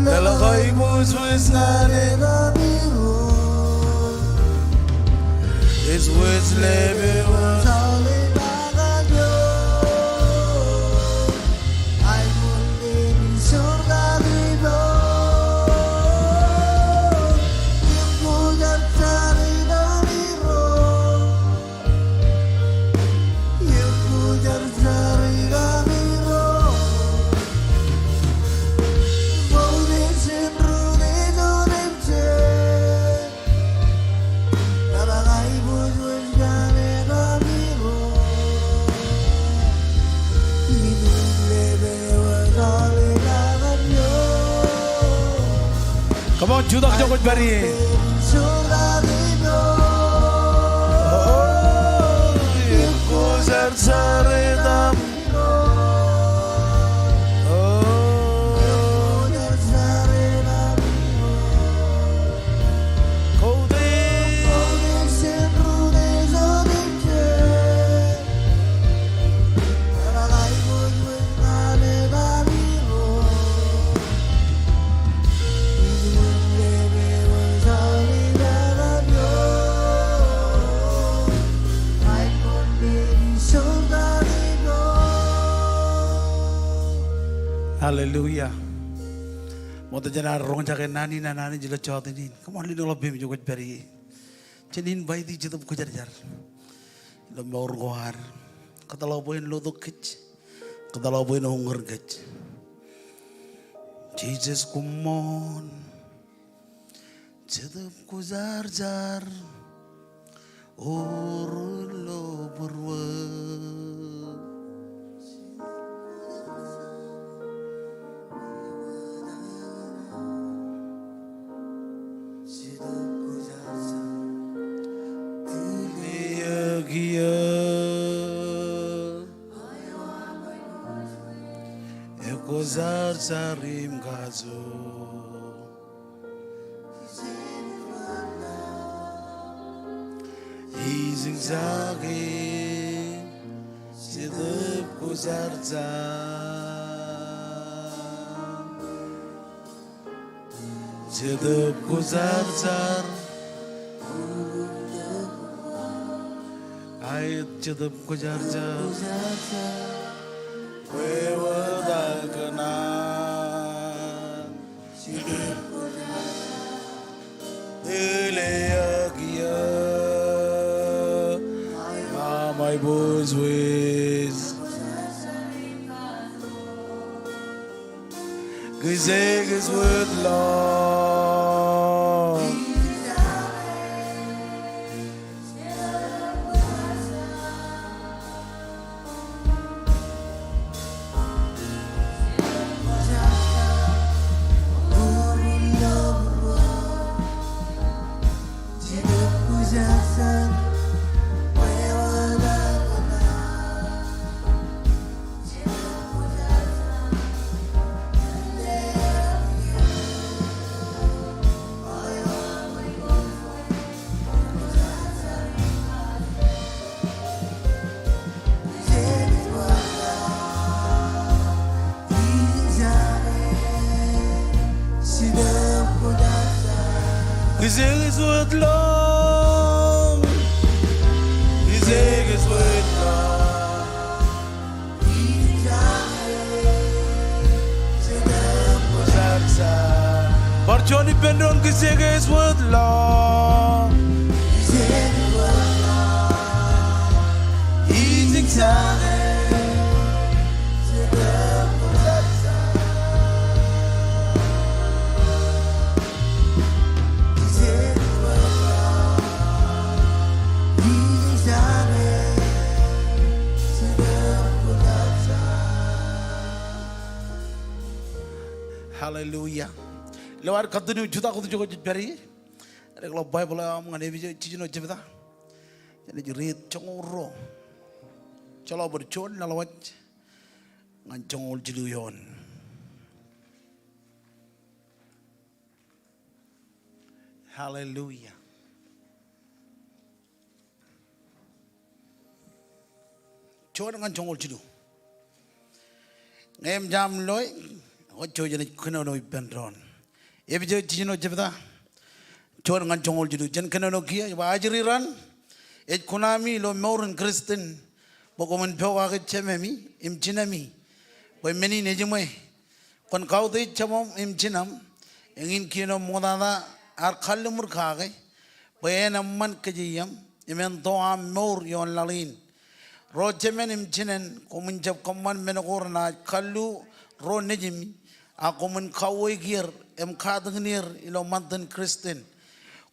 Leḷọk aiboojoj ñan etaṃ Irooj. Ij wōj lepin wōj aolep aṃ ñan eō. Aiboojoj ej joortak ippaṃ. Jutak ijo kwōj pād ie. Hallelujah. Ṃokta jān ad roñjake naan in an Anij ilo jota in. Come on, lean ḷọk peiṃ ijo kwōj pād ie. Jen invite e Jetōb Kwōjarjar ilo mour ko ad. Kōtḷọk bwe en lotok kōj. Kōtḷọk bwe en uññūr kōj. Jisōs, come on. Jetōb Kwōjarjar, o ri lobūrwe. Ekwōjarjar im kajoor. Ijin jake, Jetōb Kwōjarjar. Jetōb Kwōjarjar. Aet, Jetōb Kwōjarjar. Kwe wōt aō kōṇaan. Tōl eok iiō. Ṃaṃa ibōjwōj. Kōjekōj wōtlọk. Kōjekōj wōtlọk. Kōjekōj wōtlọk. Bar juon ippān doon, kōjekōj wōtlọk. Hallelujah. Ilo ad continue jutak wōt ijo kwōj pād ie, eḷap Baibōḷ eo aṃ ñan Epesōs jiljino jebta. Jenaaj riit joñoul ruo, joḷọk bōd juon, laḷwaj ñan joñoul jilu eoon. Hallelujah. Juon ñan joñoul jilu. Ñe eṃōj aṃ loe, kwōj jouj jenaaj kōnono ippān doon. Epesōs jiljino jebta, juon ñan joñoul jilu. Jen kōnono kiiō, ej ba, ajri raṇ, ej kuṇaami ilo mour in Kristian, bwe koṃwin pokake jememi im jinemi, bwe men in ejiṃwe. Kwōn kautiej jemem im jinem, eñin kien eo ṃoktata ear kalliṃur kake, bwe en eṃṃan kōjeiōṃ im en to aṃ mour ioon laḷ in. Ro jemān im jinān, koṃwin jab kōṃṃan men ko renaaj kallu ro nejimi, a koṃwin kauweik er im katakin er ilo ṃantin Kristian.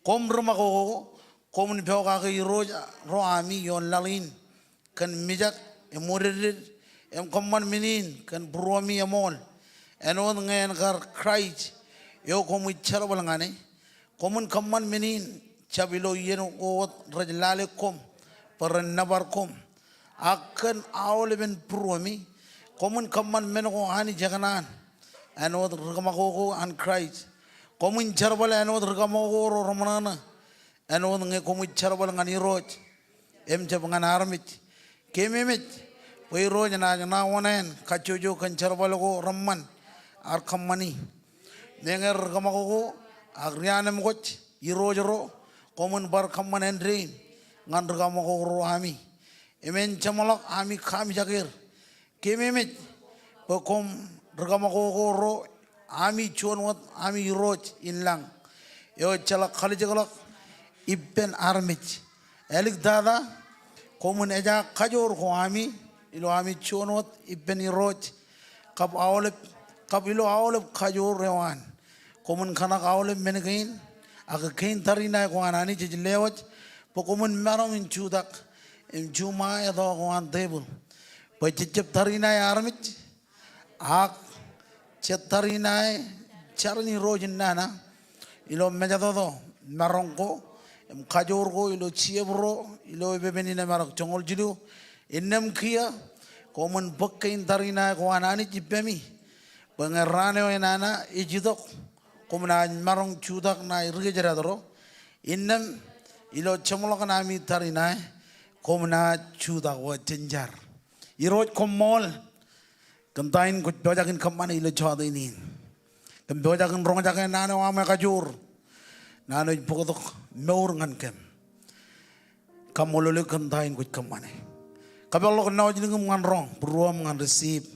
Koṃ ri-ṃakoko, koṃwin pokake irooj ro ami ioon laḷ in kōn mijak im wōdedded, im kōṃṃan men in kōn būruemi eṃool, āinwōt ñe en kar Kraist eo koṃij jerbal ñan e. Koṃwin kōṃṃan men in jab ilo iien ko wōt rej lale koṃ bwe ren nōbar koṃ. Ak kōn aolepen būruemi, koṃwin kōṃṃan men ko Anij ekōṇaan āinwōt ri kōṃakoko an Kraist. Koṃwin jerbal āinwōt ri kōṃakoko ro reṃōṇōṇō āinwōt ñe koṃij jerbal ñan Irooj im jab ñan armej. Keememej bwe Irooj enaaj ṇa oṇāān kajjojo kōn jerbal ko reṃṃan ar kōṃṃani. Meñe ri kōṃakoko ak ri anemkwōj, irooj ro, koṃwin bar kōṃṃan āindein ñan ri kōṃakoko ro ami. Im en jeṃḷọk ami kaamijak er. Keememej bwe koṃ ri kōṃakoko ro ami juon wōt ami Irooj in lañ eo ejjeḷọk kalijekḷọk ippān armej. Āliktata, koṃwin ejaak kajoor ko ami ilo ami juon wōt ippān Irooj kab aolep, kab ilo aolep kajoor eo an. Koṃwin kōṇak aolep men kein, ak kein tariṇae ko an Anij ej lewōj bwe koṃwin maroñ in jutak im juṃae etto ko an tebōḷ. Bwe jejjab tariṇae armej, ak jej tariṇae jar in Irooj in nana ilo mejatoto maroñ ko im kajoor ko ilo Jibro ilo epepen in emarok joñoul jilu. Innām kiiō koṃwin bōk kein tariṇae ko an Anij ippemi bwe ñe raan eo enana ej itok, koṃ naaj maroñ jutak ṇae ri kōjdat ro. Innām ilo jeṃḷọkin ami tariṇae koṃ naaj jutak wōt jān jar. Irooj koṃṃool kōn ta in kwōj pojak in kōṃṃane ilo jọteen in. Kōm pojak in roñjake naan eo aṃ ekajoor, naan eo ej bōktok mour ñan kōm. Kaṃṃoolol eok kōn ta in kwōj kōṃṃane. Kapeḷḷọk nọọj iliñiṃ ñan roñ, būruōm ñan receive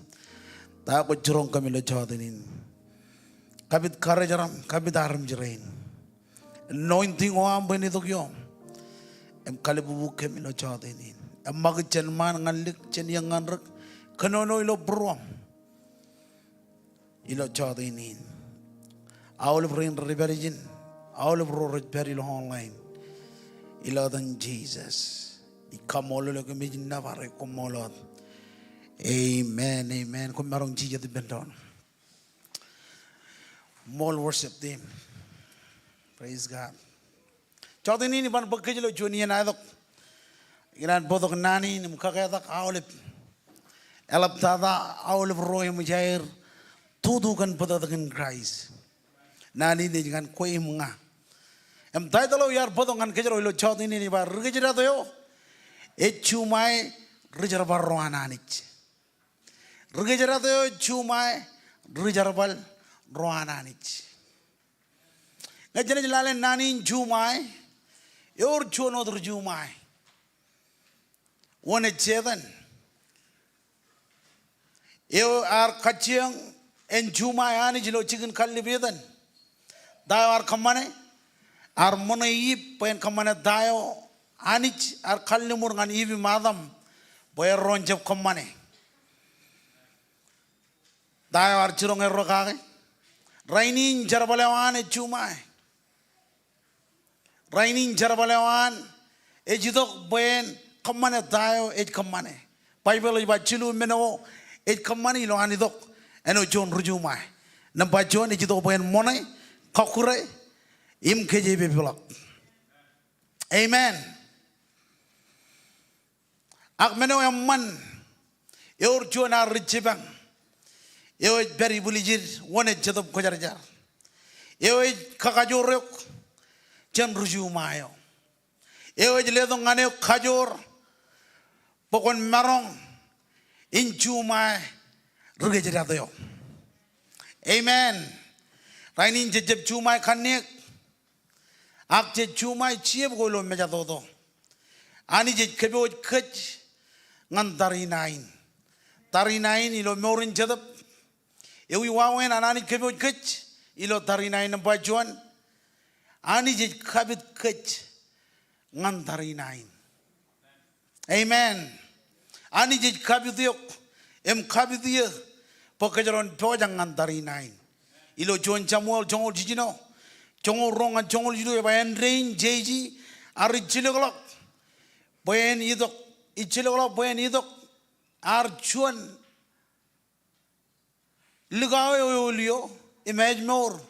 ta eo kwōj jiroñ kōm ilo jọteen in. Kapit karijeraṃ, kapit armej rein. Anointing eo aṃ bwe en itok ioṃ im kalbubu kōm ilo jọteen in. Eṃṃakūt jān ṃaan ñan lik, jān iiō ñan rik, kōnono ilo būruōm ilo jọteen in. Aolep rein rej pād ijin, aolep ro rej pād ilo online, ilo etan Jisōs ij kaṃṃoolol eok im ej nōbar eok. Koṃṃool wōt. Amen, amen. Koṃ maroñ jijet ippān doon. Ṃool worship team. Praise God. Jọteen in iban bōk kōj ilo juon iien aetok. Ikōṇaan bōktok naan in im kaketak aolep. Eḷaptata aolep ro eṃōj aer tutu kōn bōtōktōkin Kraist. Naan in ej ñan kwe im ña. Im title eo iar bōktok ñan kōjro ilo jọteen in ej ba ri kōjdat eo ej juṃae ri jerbal ro an Anij. Ri kōjdat eo ej juṃae ri jerbal ro an Anij. Ñe jenaaj lale naan in juṃae, ewōr juon wōt ri juṃae. Wōn ej Setan. Eo ear kajjioñ en juṃae Anij ilo jikin kallib Iden. Ta eo ear kōṃṃane, ear ṃōṇe Iv bwe en kōṃṃane ta eo Anij ear kalliṃur ñan Iv im Adam bwe erro en jab kōṃṃane. Ta eo ear jiroñ erro kake? Rainin jerbal eo an ej juṃae. Rainin jerbal eo an ej itok bwe en kōṃṃane ta eo ej kōṃṃane. Baibōḷ ej ba jilu men eo ej kōṃṃane ilo an itok āinwōt juon ri juṃae. Nōṃba juon, ej itok bwe en ṃōṇe, kọkkure, im kōjepepḷọk. Amen. Ak men eo eṃṃan, ewōr juon ad ri jipañ eo ej pād ibwiljid, wōn ej Jetōb Kwōjarjar. Eo ej kakajoor eok jān ri juṃae eo. Eo ej letok ñan eok kajoor bwe kwōn maroñ in juṃae ri kōjdat eo. Amen. Rainin jej jab juṃae kanniōk, ak jej juṃae jiep ko ilo mejatoto. Anij ej kōpooj kōj ñan tariṇae in. Tariṇae in ilo mour in jetōb. Ewi wāween an Anij kōpooj kōj ilo tariṇae in? Nōṃba juon, Anij ej kapit kōj ñan tariṇae in. Amen. Anij ej kapit eok im kapit eō bwe kōjro en pojak ñan tariṇae in. Ilo juon Samuel joñoul jiljino, joñoul ruo ñan joñoul jilu, ej ba āindein jeje ear ijjilōkḷọk bwe en itok, ijjilōkḷọk bwe en itok ear juon likao eo eoolio im ājmour.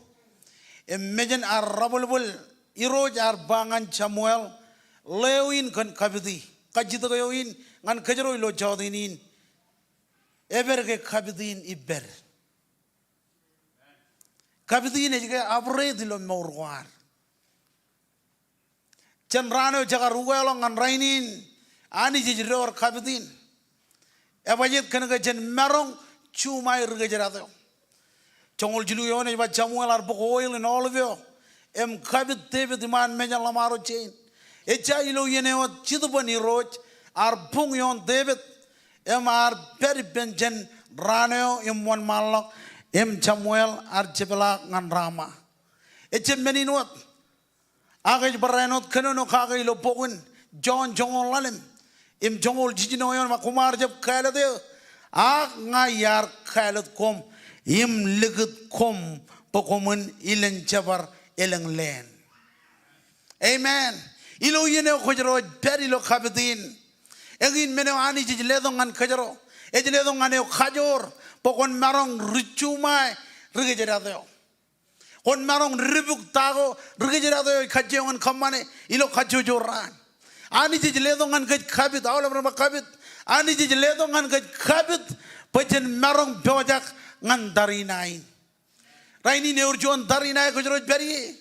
Im mejān ear rabwelbwel, Irooj ear ba ñan Samuel, ḷeo in kōn kapiti. Kajjitōk eo in ñan kōjro ilo jọteen in. Epād ke kapiti in ippād? Kapiti in ej ke abweiit ilo mour ko ad. Jān raan eo jekar ukeḷọk ñan rainin, Anij ej door kapiti in. Ebajjeet kōn ke jen maroñ juṃae ri kōjdat eo. Joñoul jilu eoon ej ba Samuel ear bōk oil in olive eo im kapit Devid iṃaan mejān ḷōṃaro jein. Ejja ilo iien eo wōt Jetōb an Irooj ear buñ ioon Devid im ear pād ippān jān raan eo im wōnṃaanḷọk im Samuel ear jepḷaak ñan Rama. Ejjab men in wōt. Ak ej barāinwōt kōnono kake ilo bok in Jon joñoul ḷalem im joñoul jiljino eoon, ba koṃ ar jab kāālōt eō, ak ña iar kāālōt koṃ im likūt koṃ bwe koṃwin ilen jebar elōñ leen. Amen. Ilo iien eo kōjro ej pād ilo kapiti in, eñin men eo Anij ej letok ñan kōjro. Ej letok ñan eok kajoor bwe kwōn maroñ ri juṃae ri kōjdat eo. Kwōn maroñ dibuk ta ko ri kōjdat eo ej kajjioñ in kōṃṃane ilo kajjojo raan. Anij ej letok ñan kōj kapit, aolep ren ba kapit. Anij ej letok ñan kōj kapit bwe jen maroñ pojak ñan tariṇae in. Rainin ewōr juon tariṇae kōjro ej pād ie.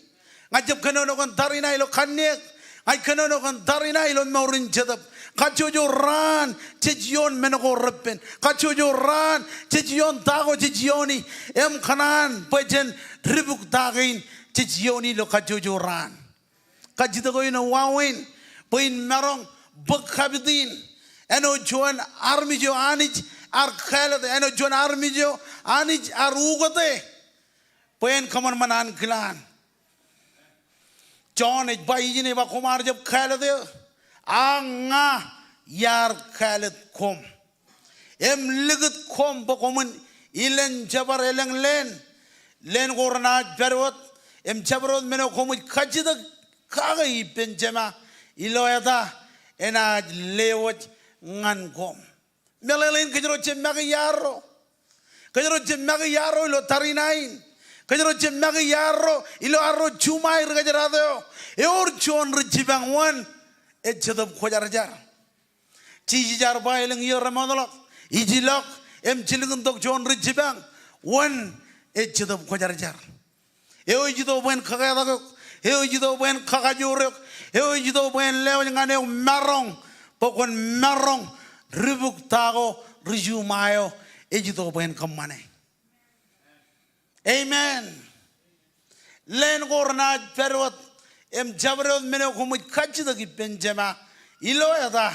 Ña ijab kōnono kōn tariṇae ilo kanniōk. Ña ij kōnono kōn tariṇae ilo mour in Jetōb. Kajjojo raan jej ioon men ko reppen. Kajjojo raan jej ioon ta ko jej iooni. Im kōṇaan bwe jen dibuk ta kein jej iooni ilo kajjojo raan. Kajjitōk eo in ej wāween bwe in maroñ bōk kapiti in. Āinwōt juon armej eo Anij ear kāālōt, āinwōt juon armej eo Anij ear ukōte bwe en kōṃanṃan ankilaan. Jon ej ba ijin, ej ba koṃ ar jab kāālōt eō, ak ña iar kāālōt koṃ im likūt koṃ bwe koṃwin ilen jebar elōñ leen. Leen ko renaaj pād wōt im jabdewōt men eo koṃij kajjitōk kake ippān Jema ilo eta enaaj lewōj ñan koṃ. Meḷeḷein kōjro jab make iarro. Kōjro jab make iarro ilo tariṇae in. Kōjro jab make iarro ilo arro juṃae ri kōjdat eo. Ewōr juon ri jipañ wōn? Ej Jetōb Kwōjarjar. Jisōs ear ba elōñ iiō remootḷọk, ijlọk im jilkintok juon ri jipañ wōn? Ej Jetōb Kwōjarjar. Eo ej itok bwe en kaketak eok, eo ej itok bwe en kakajoor eok, eo ej itok bwe en lewōj ñan eok maroñ, bwe kwōn maroñ dibuk ta ko ri juṃae eo ej itok bwe en kōṃṃane. Amen. Leen ko renaaj pād wōt im jabdewōt men eo koṃij kajjitōk ippān Jema ilo eta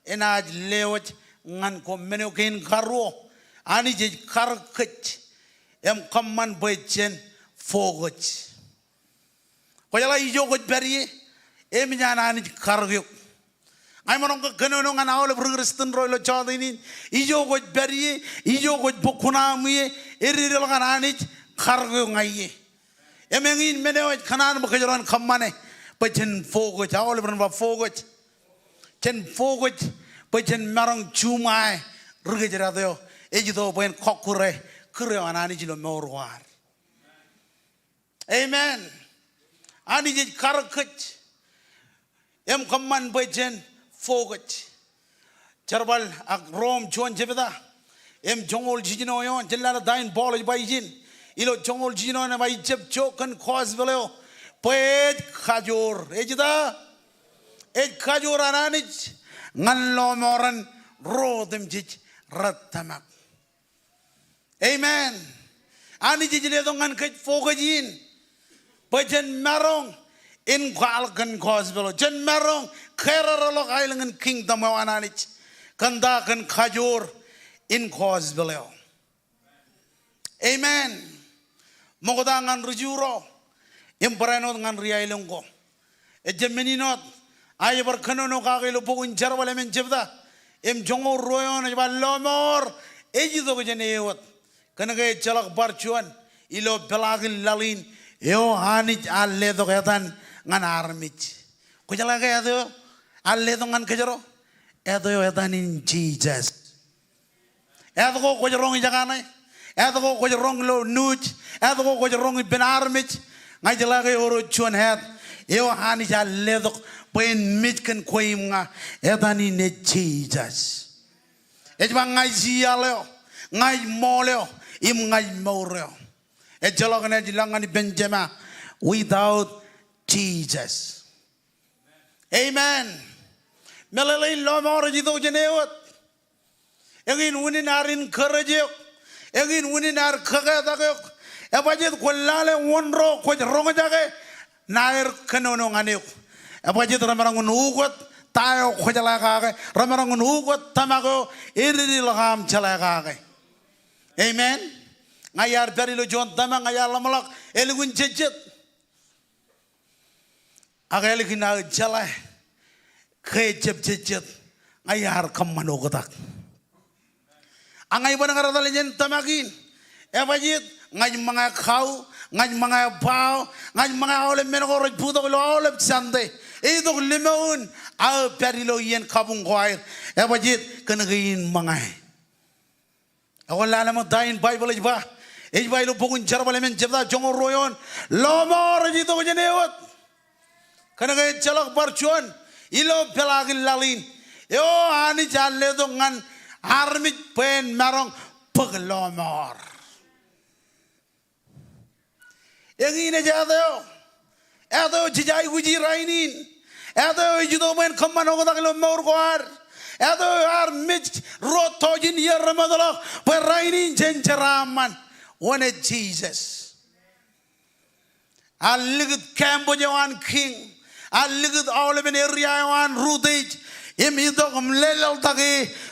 enaaj lewōj ñan koṃ. Men eo kein karuo, Anij ej karōk kōj im kōṃṃan bwe jen focus. Kwōjeḷā ijo kwōj pād ie, eṃōj an Anij karōk eok. Ña emaroñ ke kōnono ñan aolep ri Kristian ro ilo jọteen in, ijo kwōj pād ie, ijo kwōj bōk kuṇaaṃ ie, ededeḷọk an Anij karōk eok ñan ie. Im eñin men eo ej kōṇaan bwe kōjro en kōṃṃane bwe jen focus, aolep ren ba focus. Jen focus bwe jen maroñ juṃae ri kōjdat eo ej itok bwe en kọkkure kūr eo an Anij ilo mour ko ad. Amen. Anij ej karōk kōj im kōṃṃan bwe jen focus. Jerbal ak Rom juon jebta im joñoul jiljino eoon, jen lale ta in Paul ej ba ijin. Ilo joñoul jiljino eoon ej ba, ij jab jook kōn gospel eo bwe ej kajoor. Ej ta? Ej kajoor an Anij ñan lọmọọren ro otemjej rej tōmak. Amen. Anij ej letok ñan kōj focus in bwe jen maroñ in kwaḷọk kōn gospel eo. Jen maroñ kōrōrḷọk aelōñ in kingdom eo an Anij kōn ta? Kōn kajoor in gospel eo. Amen. Ṃokta ñan ri Ju ro im barāinwōt ñan ri aelōñ ko. Ejjab men in wōt, a ij bar kōnono kake ilo bok in Jerbal emān jebta im joñoul ruo eoon ej ba, lọmọọr ej itok jān e wōt, kōn ke ejjeḷọk bar juon ilo peḷaakin laḷ in eo Anij ear letok etan ñan armej. Kwōjeḷā ke etan eo ear letok ñan kōjro? Etan eo etan in Jisōs. Etke kwōj roñ ijekaṇe? Etke kwōj roñ ilo nuuj? Etke kwōj roñ ippān armej? Ña ij jeḷā ke ewōr juon āt eo Anij ear letok bwe en mej kōn kwe im ña, etan in ej Jisōs. Ej ba ña ij iaḷ eo, ña ij ṃool eo, im ña ij mour eo. Ejjeḷọk naaj lọk ñan ippān Jema without Jesus. Amen. Meḷeḷein lọmọọr ej itok jān ewōt. Eñin unin ad encourage eok. Eñin unin ad kōketak eok. Ebajjeet kwōj lale wōn ro kwōj roñjake, ṇae er kōnono ñan eok. Ebajjeet remaroñ in ukōt ta eo kwōjeḷā kake, remaroñ in ukōt tōmak eo ededeḷọk aṃ jeḷā kake. Amen. Ña iar pād ilo juon tōmak, ña iar ḷōmṇak ālikin jejjet. Ak ālikin aō jeḷā ke ejjab jejjet, ña iar kōṃṃan oktak. Ak ña iban kar etal jān tōmak in. Ebajjeet, ña ij ṃōñā kau, ña ij ṃōñā bao, ña ij ṃōñā aolep men ko rej bōktok ilo aolep Sunday. Eitok limoun aō pād ilo iien kabuñ ko aer. Ebajjeet, kōn kein ṃōñā. Ak kwōn lale ṃōk ta in Baibōḷ ej ba. Ej ba ilo bok in Jerbal emān jebta joñoul ruo eoon, lọmọọr ej itok jān ewōt. Kōnke ejjeḷọk bar juon ilo peḷaakin laḷ in eo Anij ear letok ñan armej bwe en maroñ bōk lọmọọr. Eñin ej āt eo. Āt eo jej aikuji rainin. Āt eo ej itok bwe en kōṃṃan oktak ilo mour ko ad. Āt eo ear mej ruo tọujin iiō remootḷọk bwe rainin jen jeraaṃṃan. Wōn ej Jisōs. Ear likūt campus eo an kiiñ. Ear likūt aolepen area eo an rūtōj im itok im lōḷḷōḷtake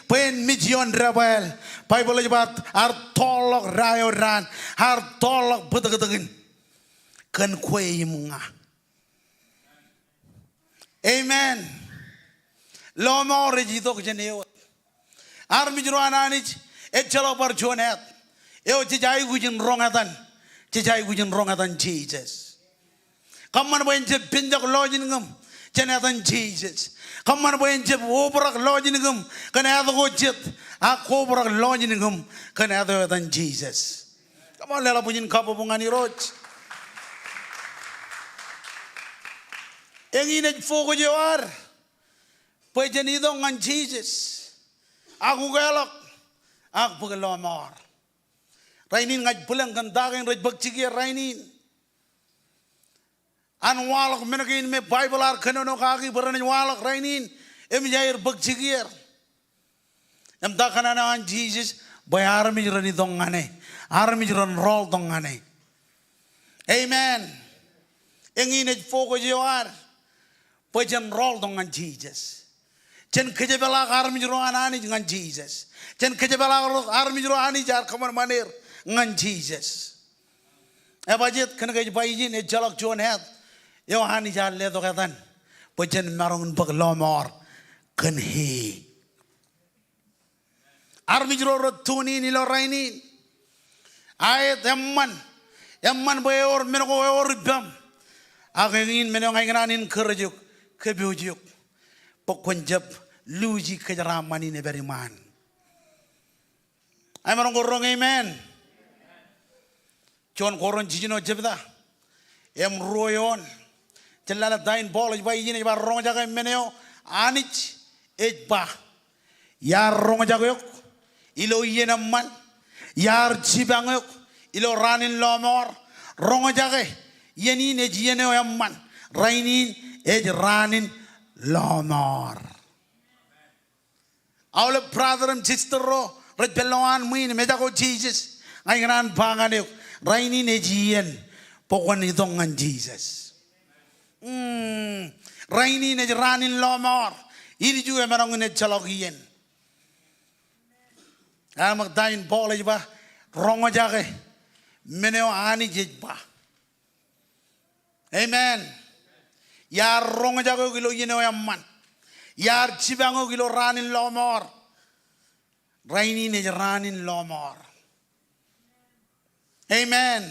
bwe en mej ioon debwāāl. Baibōḷ ej ba ear tọọrḷọk da eo daan, ear tọọrḷọk bōtōktōkin kōn kwe im ña. Amen. Lọmọọr ej itok jān ewōt. Armej ro an Anij, ejjeḷọk bar juon āt eo jej aikuj in roñ etan. Jej aikuj in roñ etan Jisōs. Kōṃṃan bwe en jab penjọk lọjilñūṃ jān etan Jisōs. Kōṃṃan bwe en jab obrak lọjilñūṃ kōn āt ko jet, ak kobrak lọjilñūṃ kōn āt eo etan Jisōs. Come on, leḷọk bwijin kabbokbok ñan Irooj. Eñin ej focus eo ad bwe jen itok ñan Jisōs. Ak ukeḷọk, ak bōk lọmọọr. Rainin ña ij bwilōñ kōn ta kein rej bōk jikier rainin. An waḷọk men kein me Baibōḷ ear kōnono kaki bwe renaaj waḷọk rainin, im ij aer bōk jikier. Im ta kōṇaan eo an Jisōs, bwe armej ren itok ñan e, armej ren rọọltok ñan e. Amen. Eñin ej focus eo ad. Bwe jen rọọltok ñan Jisōs. Jen kōjepḷaak armej ro an Anij ñan Jisōs. Jen kōjepḷaak armej ro Anij ear kōṃanṃan er ñan Jisōs. Ebajjeet, kōnke ej ba ijin ejjeḷọk juon āt eo Anij ear letok etan bwe jen maroñ in bōk lọmọọr kōn e. Armej ro rej tune in ilo rainin. Aet, eṃṃan. Eṃṃan bwe ewōr men ko ewōr ippaṃ. Ak eñin men eo ña ikōṇaan encourage eok, kōpooj eok, bwe kwōn jab luuji kōjeraaṃṃan in ej pād iṃaan. Emaroñ ke roñ amen? Juon Korint jiljino jebta im ruo eoon. Jen lale ta in Paul ej ba ijin, ej ba roñjake men eo Anij ej ba. Iar roñjake eok ilo iien eṃṃan. Iar jipañ eok ilo raan in lọmọọr. Roñjake, iien in ej iien eo eṃṃan. Rainin ej raan in lọmọọr. Aolep brother im sister ro rej pād ilowaan ṃwiin im ejako Jisōs, ña ikōṇaan ba ñan eok, rainin ej iien bwe kwōn itok ñan Jisōs. Hmm, rainin ej raan in lọmọọr. Ilju emaroñ in ejjeḷọk iien. Ak ṃōk ta in Paul ej ba, roñjake men eo Anij ej ba. Amen. Iar roñjake eok ilo iien eo eṃṃan. Iar jipañ eok ilo raan in lọmọọr. Rainin ej raan in lọmọọr. Amen.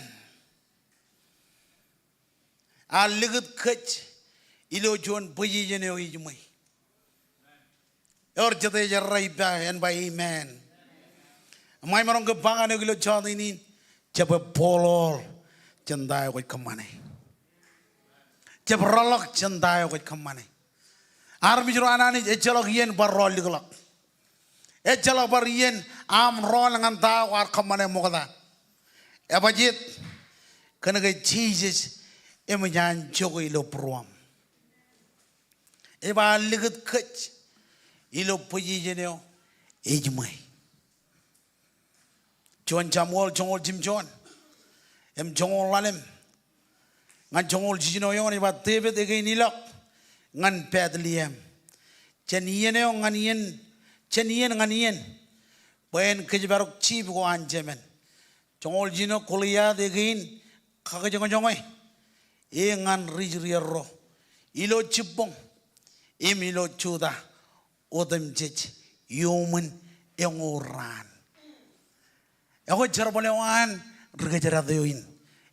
Ear likūt kōj ilo juon position eo ejiṃwe. Ewōr jete ej errā ippa en ba amen. Im ña imaroñ ke ba ñan eok ilo jota in in, jab bōkḷọk jān ta eo kwōj kōṃṃane. jab rọọlḷọk jān ta eo kwōj kōṃṃane. Armej ro an Anij ejjeḷọk iien bar rọọl likḷọk. Ejjeḷọk bar iien aṃ rọọl ñan ta eo kwaar kōṃṃane ṃokta. Ebajjeet? Kōnke Jisōs eṃōj an jokwe ilo būruōṃ. Ej ba likūt kōj ilo position eo ejiṃwe. Juon Samuel joñoul jimjuon im joñoul ḷalem ñan joñoul jiljino eoon ej ba, Devid ekein ilọk ñan Betlehem jān iien eo ñan iien, jān iien ñan iien, bwe en kōjparok jiip ko an jemān. Joñoul jiljino, Goliat ekein kakijōñjōñe e ñan ri Israel ro ilo jibboñ im ilo Juda otemjej iuṃwin eñoul raan. Ekwe jerbal eo an ri kōjdat eo in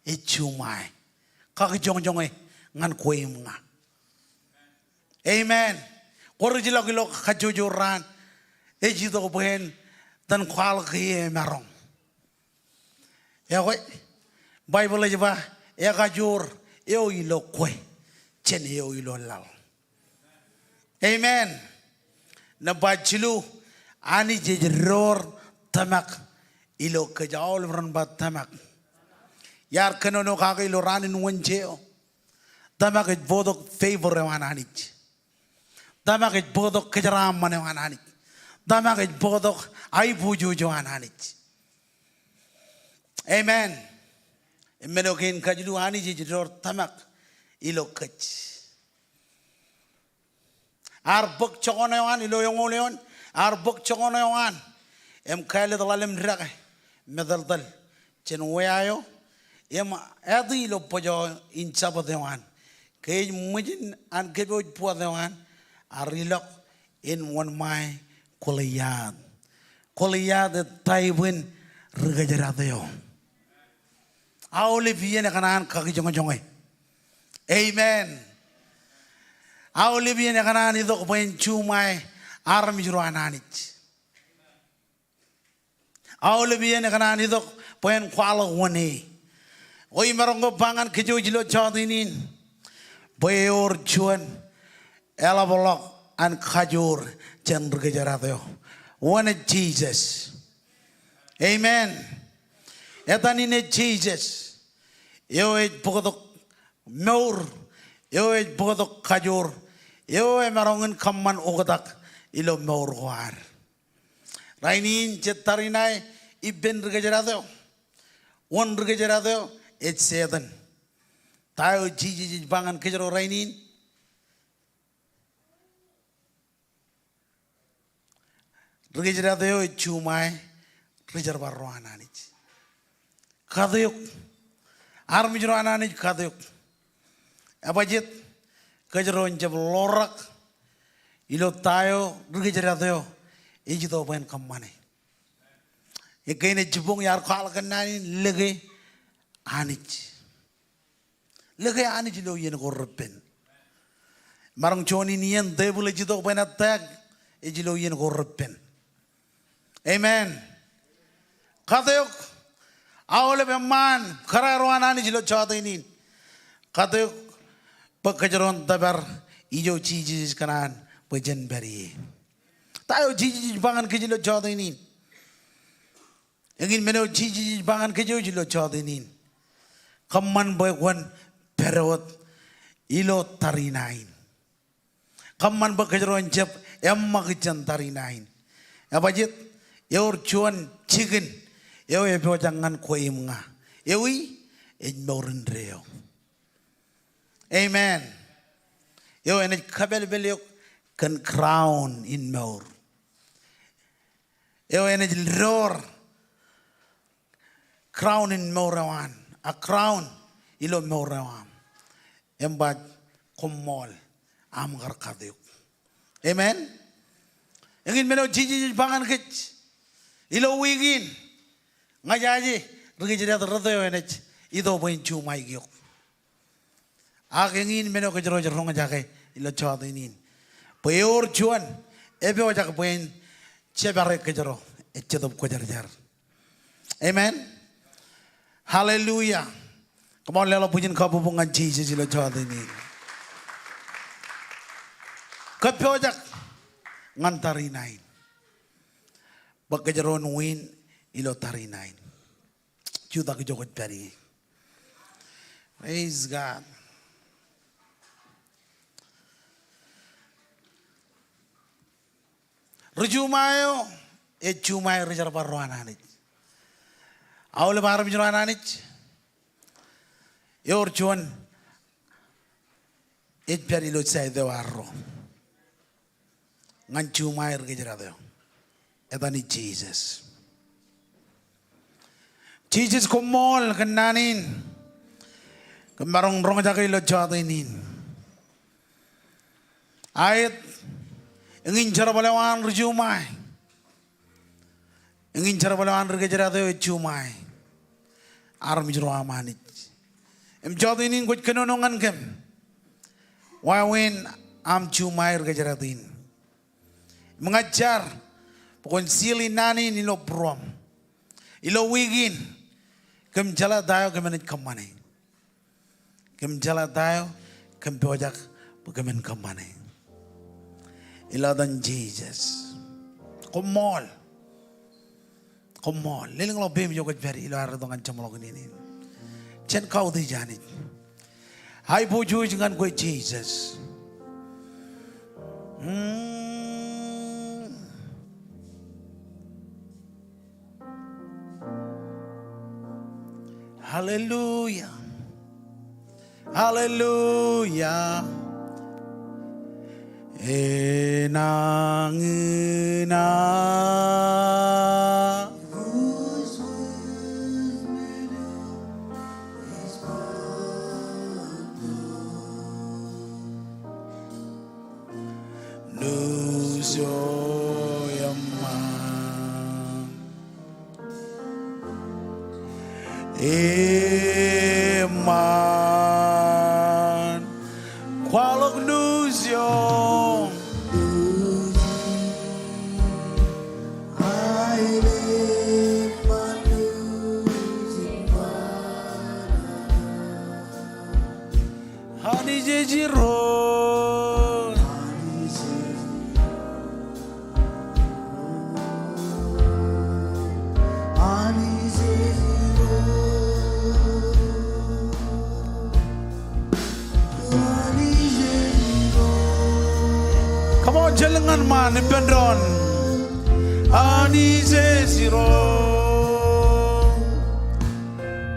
ej juṃae, kakijōñjōñe ñan kwe im ña. Amen. Kwō rijḷọk ilo kajjojo raan, ej itok bwe en itōn kwaḷọk ke emaroñ. Ekwe, Baibōḷ ej ba, ekajoor eo ilo kwe jān eo ilo laḷ. Amen. Nōṃba jilu, Anij ej door tōmak ilo kōj. Aolep ren ba tōmak. Iar kōnono kake ilo raan in Wōnje eo. Tōmak ej bōktok favor eo an Anij. Tōmak ej bōktok kōjeraaṃṃan eo an Anij. Tōmak ej bōktok aiboojoj eo an Anij. Amen. Im men eo kein kajilu, Anij ej door tōmak ilo kōj. Ear bōk jokon eo an ilo eñoul eoon, ear bōk jokon eo an im kāālōt ḷalem dake metaltal jān wea eo im āti ilo bōjọ in Jabōt eo an. Ke ej ṃwijin an kōpooj buwat eo an, ear ilọk in wōnṃae Goliat. Goliat ej type in ri kōjdat eo. Aolep iien ekōṇaan kakijōñjōñe. Amen. Aolep iien ekōṇaan itok bwe en juṃae armej ro an Anij. Aolep iien ekōṇaan itok bwe en kwaḷọk wōn e. Eo imaroñ ke ba ñan kōj ilo jọteen in, bwe ewōr juon eḷapḷọk an kajoor jān ri kōjdat eo. Wōn ej Jisōs. Amen. Etan in ej Jisōs. Eo ej bōktok mour, eo ej bōktok kajoor, eo emaroñ in kōṃṃan oktak ilo mour ko ad. Rainin jej tariṇae ippān ri kōjdat eo. Wōn ri kōjdat eo? Ej Setan. Ta eo Jisōs ej ba ñan kōjro rainin? Ri kōjdat eo ej juṃae ri jerbal ro an Anij. Kate eok. Armej ro an Anij, kate eok. Ebajjeet? Kōjro en jab ḷorak ilo ta eo ri kōjdat eo ej itok bwe en kōṃṃane. Ekkein ej jibboñ iar kwaḷọk kōn naan in, lōke Anij. Lōke Anij ilo iien ko reppen. Maroñ juon in iien tepil ej itok bwe en attack, ej ilo iien ko reppen. Amen. Kate eok. Aolep eṃṃaan kōrā ro an Anij ilo jọteen in, kate eok bwe kōjro en tōpar ijo Jisōs ej kōṇaan bwe jen pād ie. Ta eo Jisōs ej ba ñan kōj ilo jọteen in? Eñin men eo Jisōs ej ba ñan kōj ilo jọteen in. Kōṃṃan bwe kwōn pād wōt ilo tariṇae in. Kōṃṃan bwe kōjro en jab eṃṃakūt jān tariṇae in. Ebajjeet? Ewōr juon jikin eo epojak ñan kwe im ña. Ewi? Ej mour indeeo. Amen. Eo enaaj kapālpāl eok kōn crown in mour. Eo enaaj door crown in mour eo an, a crown ilo mour eo aṃ. Im ba, koṃṃool, aṃ kar kate eok. Amen. Eñin men eo Jisōs ej ba ñan kōj ilo wiik in. Ña jaje ri kōjdat rot eo enaaj itok bwe en juṃae eok. Ak eñin men eo kōjro ej roñjake ilo jọteen in, bwe ewōr juon epojak bwe en jepare kōjro ej Jetōb Kwōjarjar. Amen. Hallelujah. Come on, leḷọk bwijin kabbokbok ñan Jisōs ilo jọteen in. kōppojak ñan tariṇae in. Bwe kōjro en win ilo tariṇae in. Jutak ijo kwōj pād ie. Praise God. Ri juṃae eo ej juṃae ri jerbal ro an Anij. Aolep armej ro an Anij, ewōr juon ej pād ilo side eo arro ñan juṃae ri kōjdat eo. Etan ej Jisōs. Jisōs, koṃṃool kōn naan in kōm maroñ roñjake ilo jota in. Aet, eñin jerbal eo an ri juṃae, eñin jerbal eo an ri kōjdat eo ej juṃae armej ro aṃ Anij. Im jota in kwōj kōnono ñan kōm wāween aṃ juṃae ri kōjdat in. Im ña ij jar bwe kwōn seal e naan in ilo būruōm. Ilo wiik in, kōm jeḷā ta eo kōm naaj kōṃṃane. Kōm jeḷā ta eo kōm pojak bwe kōmin kōṃṃane. Ilo etan Jisōs. Koṃṃool. Koṃṃool. Lelōñḷọk peiṃ ijo kwōj pād ilo ad itok ñan jeṃḷọkin iien in. Jen kautiej Anij. Aiboojoj ñan kwe Jisōs. Mm. Hallelujah. Hallelujah. Enañin aō. Nuuj eo eṃṃan. Eṃṃan. Kwaḷọk nuuj eo. Anij ej Irooj. Come on, jen lōñ ñan ṃaan ippān doon. Anij ej Irooj.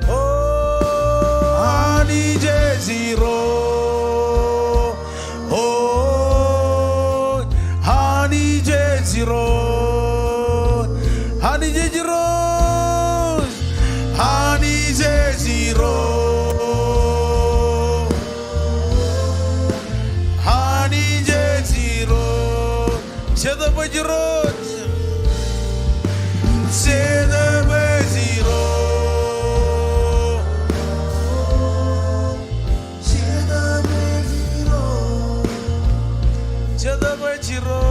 O, Anij ej Irooj. O, Anij ej Irooj. Anij ej Irooj. Anij ej Irooj. Anij ej Irooj. Jetōb ej Irooj. Jetōb ej Irooj. Jetōb ej Irooj.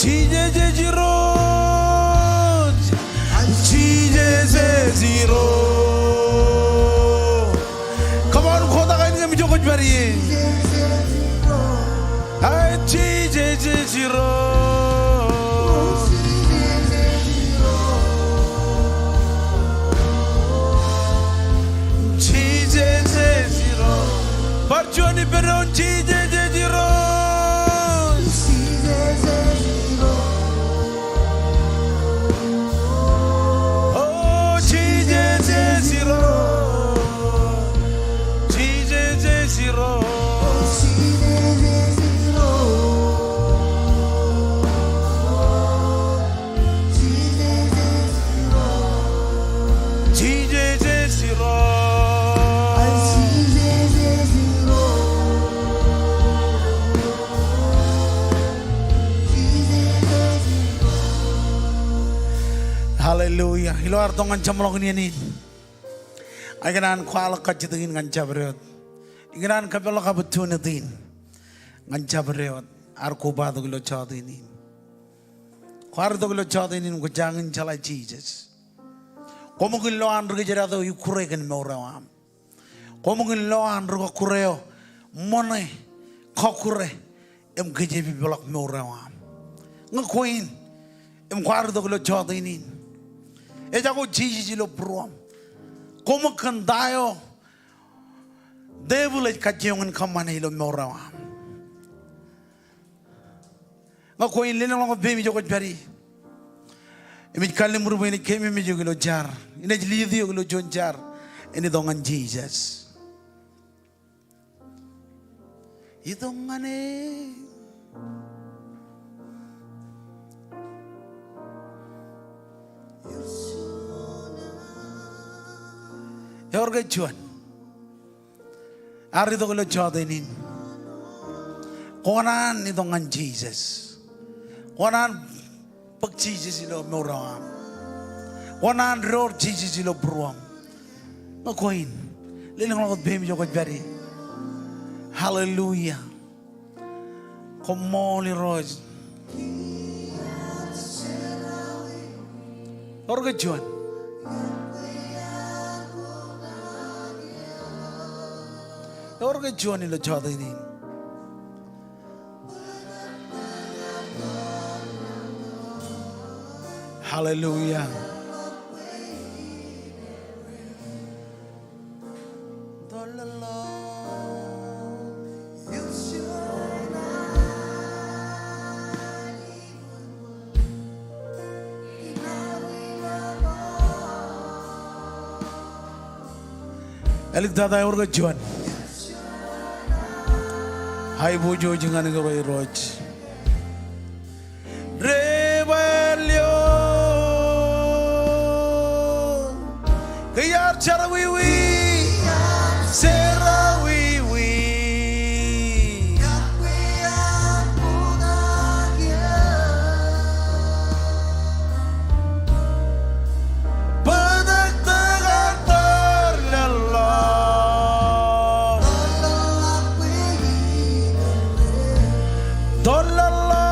Jisōs ej Irooj. Jisōs ej Irooj. Come on, kotak in kōm ijo kwōj pād ie. Aet, Jisōs ej Irooj. Jisōs ej Irooj. Bar juon ippān doon, Jisōs ej Irooj. O, Jisōs ej Irooj. Jisōs ej Irooj. Jisōs ej Irooj. Hallelujah. Ilo ad itok ñan jeṃḷọkin iien in, ikōṇaan kwaḷọk kajjitōk in ñan jabdewōt. Ikōṇaan kōpeḷḷọk opportunity in ñan jabdewōt ad kobatok ilo jota in. Kwaar itok ilo jota in im kwōj jañin jeḷā Jisōs. Koṃ eo kwōn lo an ri kōjdat eo ikkure kōn mour eo aṃ. Koṃ eo kwōn lo an ri kọkkure eo ṃōṇe, kọkkure im kōjepepḷọk mour eo aṃ. Ñe kwe in im kwaar itok ilo jọteen in, ejako Jisōs ilo būruōṃ. Koṃ eo kōn ta eo devil ej kajjioñ in kōṃṃane ilo mour eo aṃ. Ñe kwe in, lelōñḷọk peim ijo kwōj pād ie. Im ij kallimur bwe enaaj keememej eok ilo jar, enaaj lead eok ilo juon jar. En itok ñan Jisōs. Itok ñan e. Ewōr ke juon? Ear itok ilo jọteen in. Kwō kōṇaan itok ñan Jisōs. Kwō kōṇaan bōk Jisōs ilo mour eo aṃ. Kwō kōṇaan door Jisōs ilo būruōṃ. Ñe kwe in, lelōñḷọk wōt peim ijo kwōj pād ie. Hallelujah. Koṃṃool Irooj. Ewōr ke juon? Ewōr ke juon ilo jọteen in? Hallelujah. Āliktata, ewōr ke juon? Aiboojoj ñan kōj Irooj. Ri-epād eo, ke iar jerọwiwi, jerọwiwi. Bōtōktōk ak tōllōllọk. Tōllōllọk.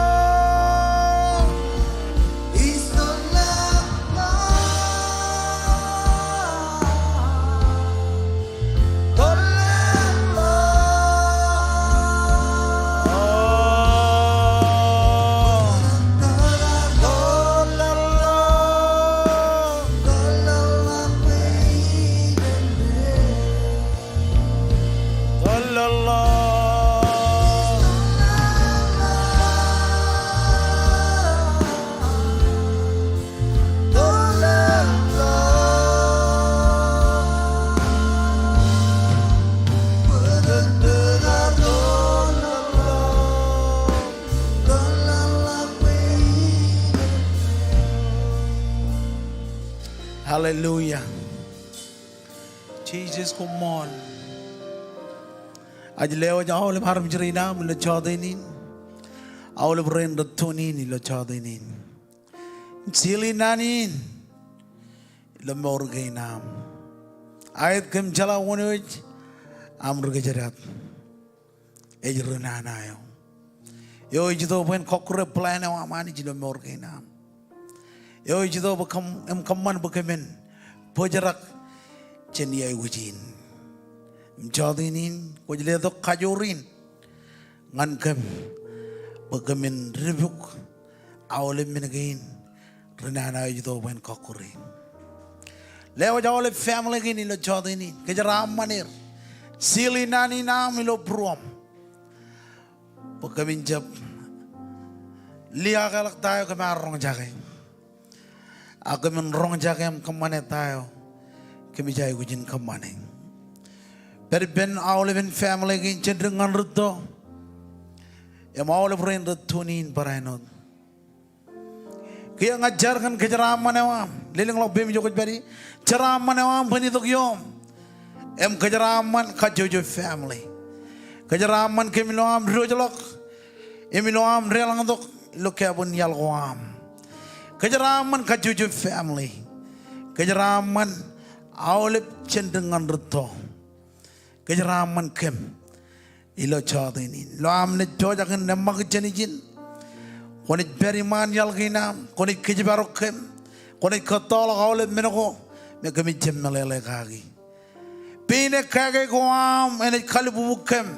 Hallelujah. Jisōs, koṃṃool. Ij lewōj aolep armej rein aṃ ilo jọteen in. Aolep rein rej tune in ilo jọteen in. Seal in naan in ilo mour kein aṃ. Aet kōm jeḷā wōn eo ej aṃ ri kōjdat. Ej ri nana eo. Eo ej itok bwe en kọkkure plan eo aṃ Anij ilo mour kein aṃ. Eo ej itok bwe kōm, im kōṃṃan bwe kōmin bōjrak jān iaikuj in. Im jọteen in, kwōj letok kajoor in ñan kōm bwe kōmin dipuk aolep men kein ri nana eo ej itok bwe en kọkkure. Lewōj aolep family kein ilo jọteen in, kōjeraaṃṃan er. Seal in naan in aṃ ilo būruōṃ bwe kōmin jab liaakḷọk ta eo kōm ar roñjake. Ak kōmin roñjake im kōṃṃane ta eo kōmij aikuj in kōṃṃane. Pād ippān aolepen family kein, jān dik ñan rūtto, im aolep rein rej tune in barāinwōt. Kiiō ña jar kōn kōjeraaṃṃan eo aṃ. Lelōñḷọk peim ijo kwōj pād ie. Jeraaṃṃan eo aṃ bwe en itok iooṃ im kōjeraaṃṃan kajjojo family. Kōjeraaṃṃan kōm ilo aṃ diwōjḷọk im ilo aṃ deḷọñtok ilo cabin iaḷ ko aṃ. Kōjeraaṃṃan kajjojo family. Kōjeraaṃṃan aolep jān dik ñan rūtto. Kōjeraaṃṃan kōm ilo jọteen in. Ilo am naaj pojak in eṃṃakūt jān ijin, kwōnaaj pād iṃaan iaḷ kein aṃ, kwōnaaj kōjparok kōm, kwōnaaj kōttoḷọk aolep men ko me kōmij jab meḷeḷe kaki. Pein ekkā ke ko aṃ enaaj kalbubu kōm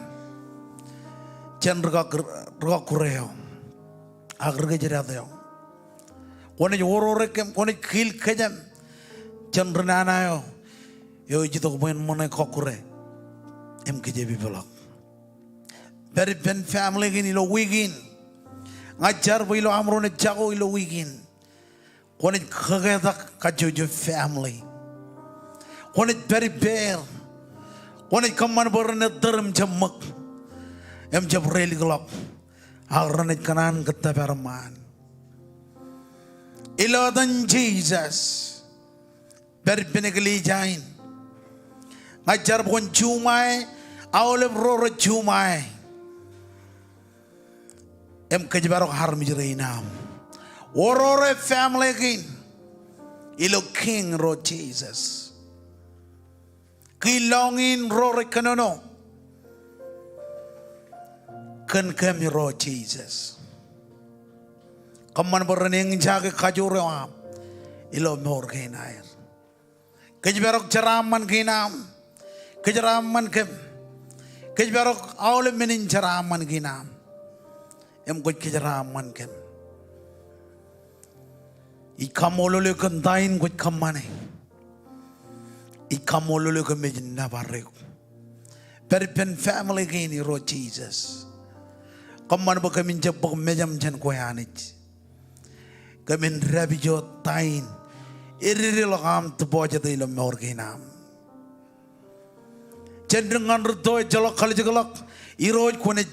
jān ri kọk-, ri kọkkure eo ak ri kōjdat eo. Kwōnaaj orore kōm, kwōnaaj kiil kōjām jān ri nana eo, eo ej itok bwe en ṃōṇe kọkkure im kōjām peḷọk. Pād ippān family kein ilo wiik in. Ña ij jar bwe ilo aṃ ro naaj jako ilo wiik in, kwōnaaj kaketak kajjojo family. Kwōnaaj pād ippāer. Kwōnaaj kōṃṃan bwe ren ettōr im jab ṃōk im jab reilikḷọk, ak renaaj kōṇaan kōttōpar eṃṃaan. Ilo etan Jisōs. Pād ippān eklejia in. Ña ij jar bwe kwōn juṃae aolep ro rej juṃae im kōjparok armej rein aṃ. Orore family kein ilo Kiiñ Irooj Jisōs. Kiiñ lọñiin ro rej kōnono kōn kōm Irooj Jisōs. Kōṃṃan bwe ren eñjake kajoor eo aṃ ilo mour kein aer. Kōjparok jeraaṃṃan kein aṃ. Kōjeraaṃṃan kōm. Kōjparok aolep men in jeraaṃṃan kein aṃ im kwōj kōjeraaṃṃan kōm. Ij kaṃṃoolol eok kōn ta in kwōj kōṃṃane. Ij kaṃṃoolol eok kōmij nōbar eok. Pād ippān family kein Irooj Jisōs. Kōṃṃan bwe kōmin jab bōk mejaṃ jān kwe Anij. Kōmin dāpij eo ta in ededeḷọk aṃ deposit ilo mour kein aṃ. Jān dik ñan rūtto ejjeḷọk kalijekḷọk, Irooj kwōnaaj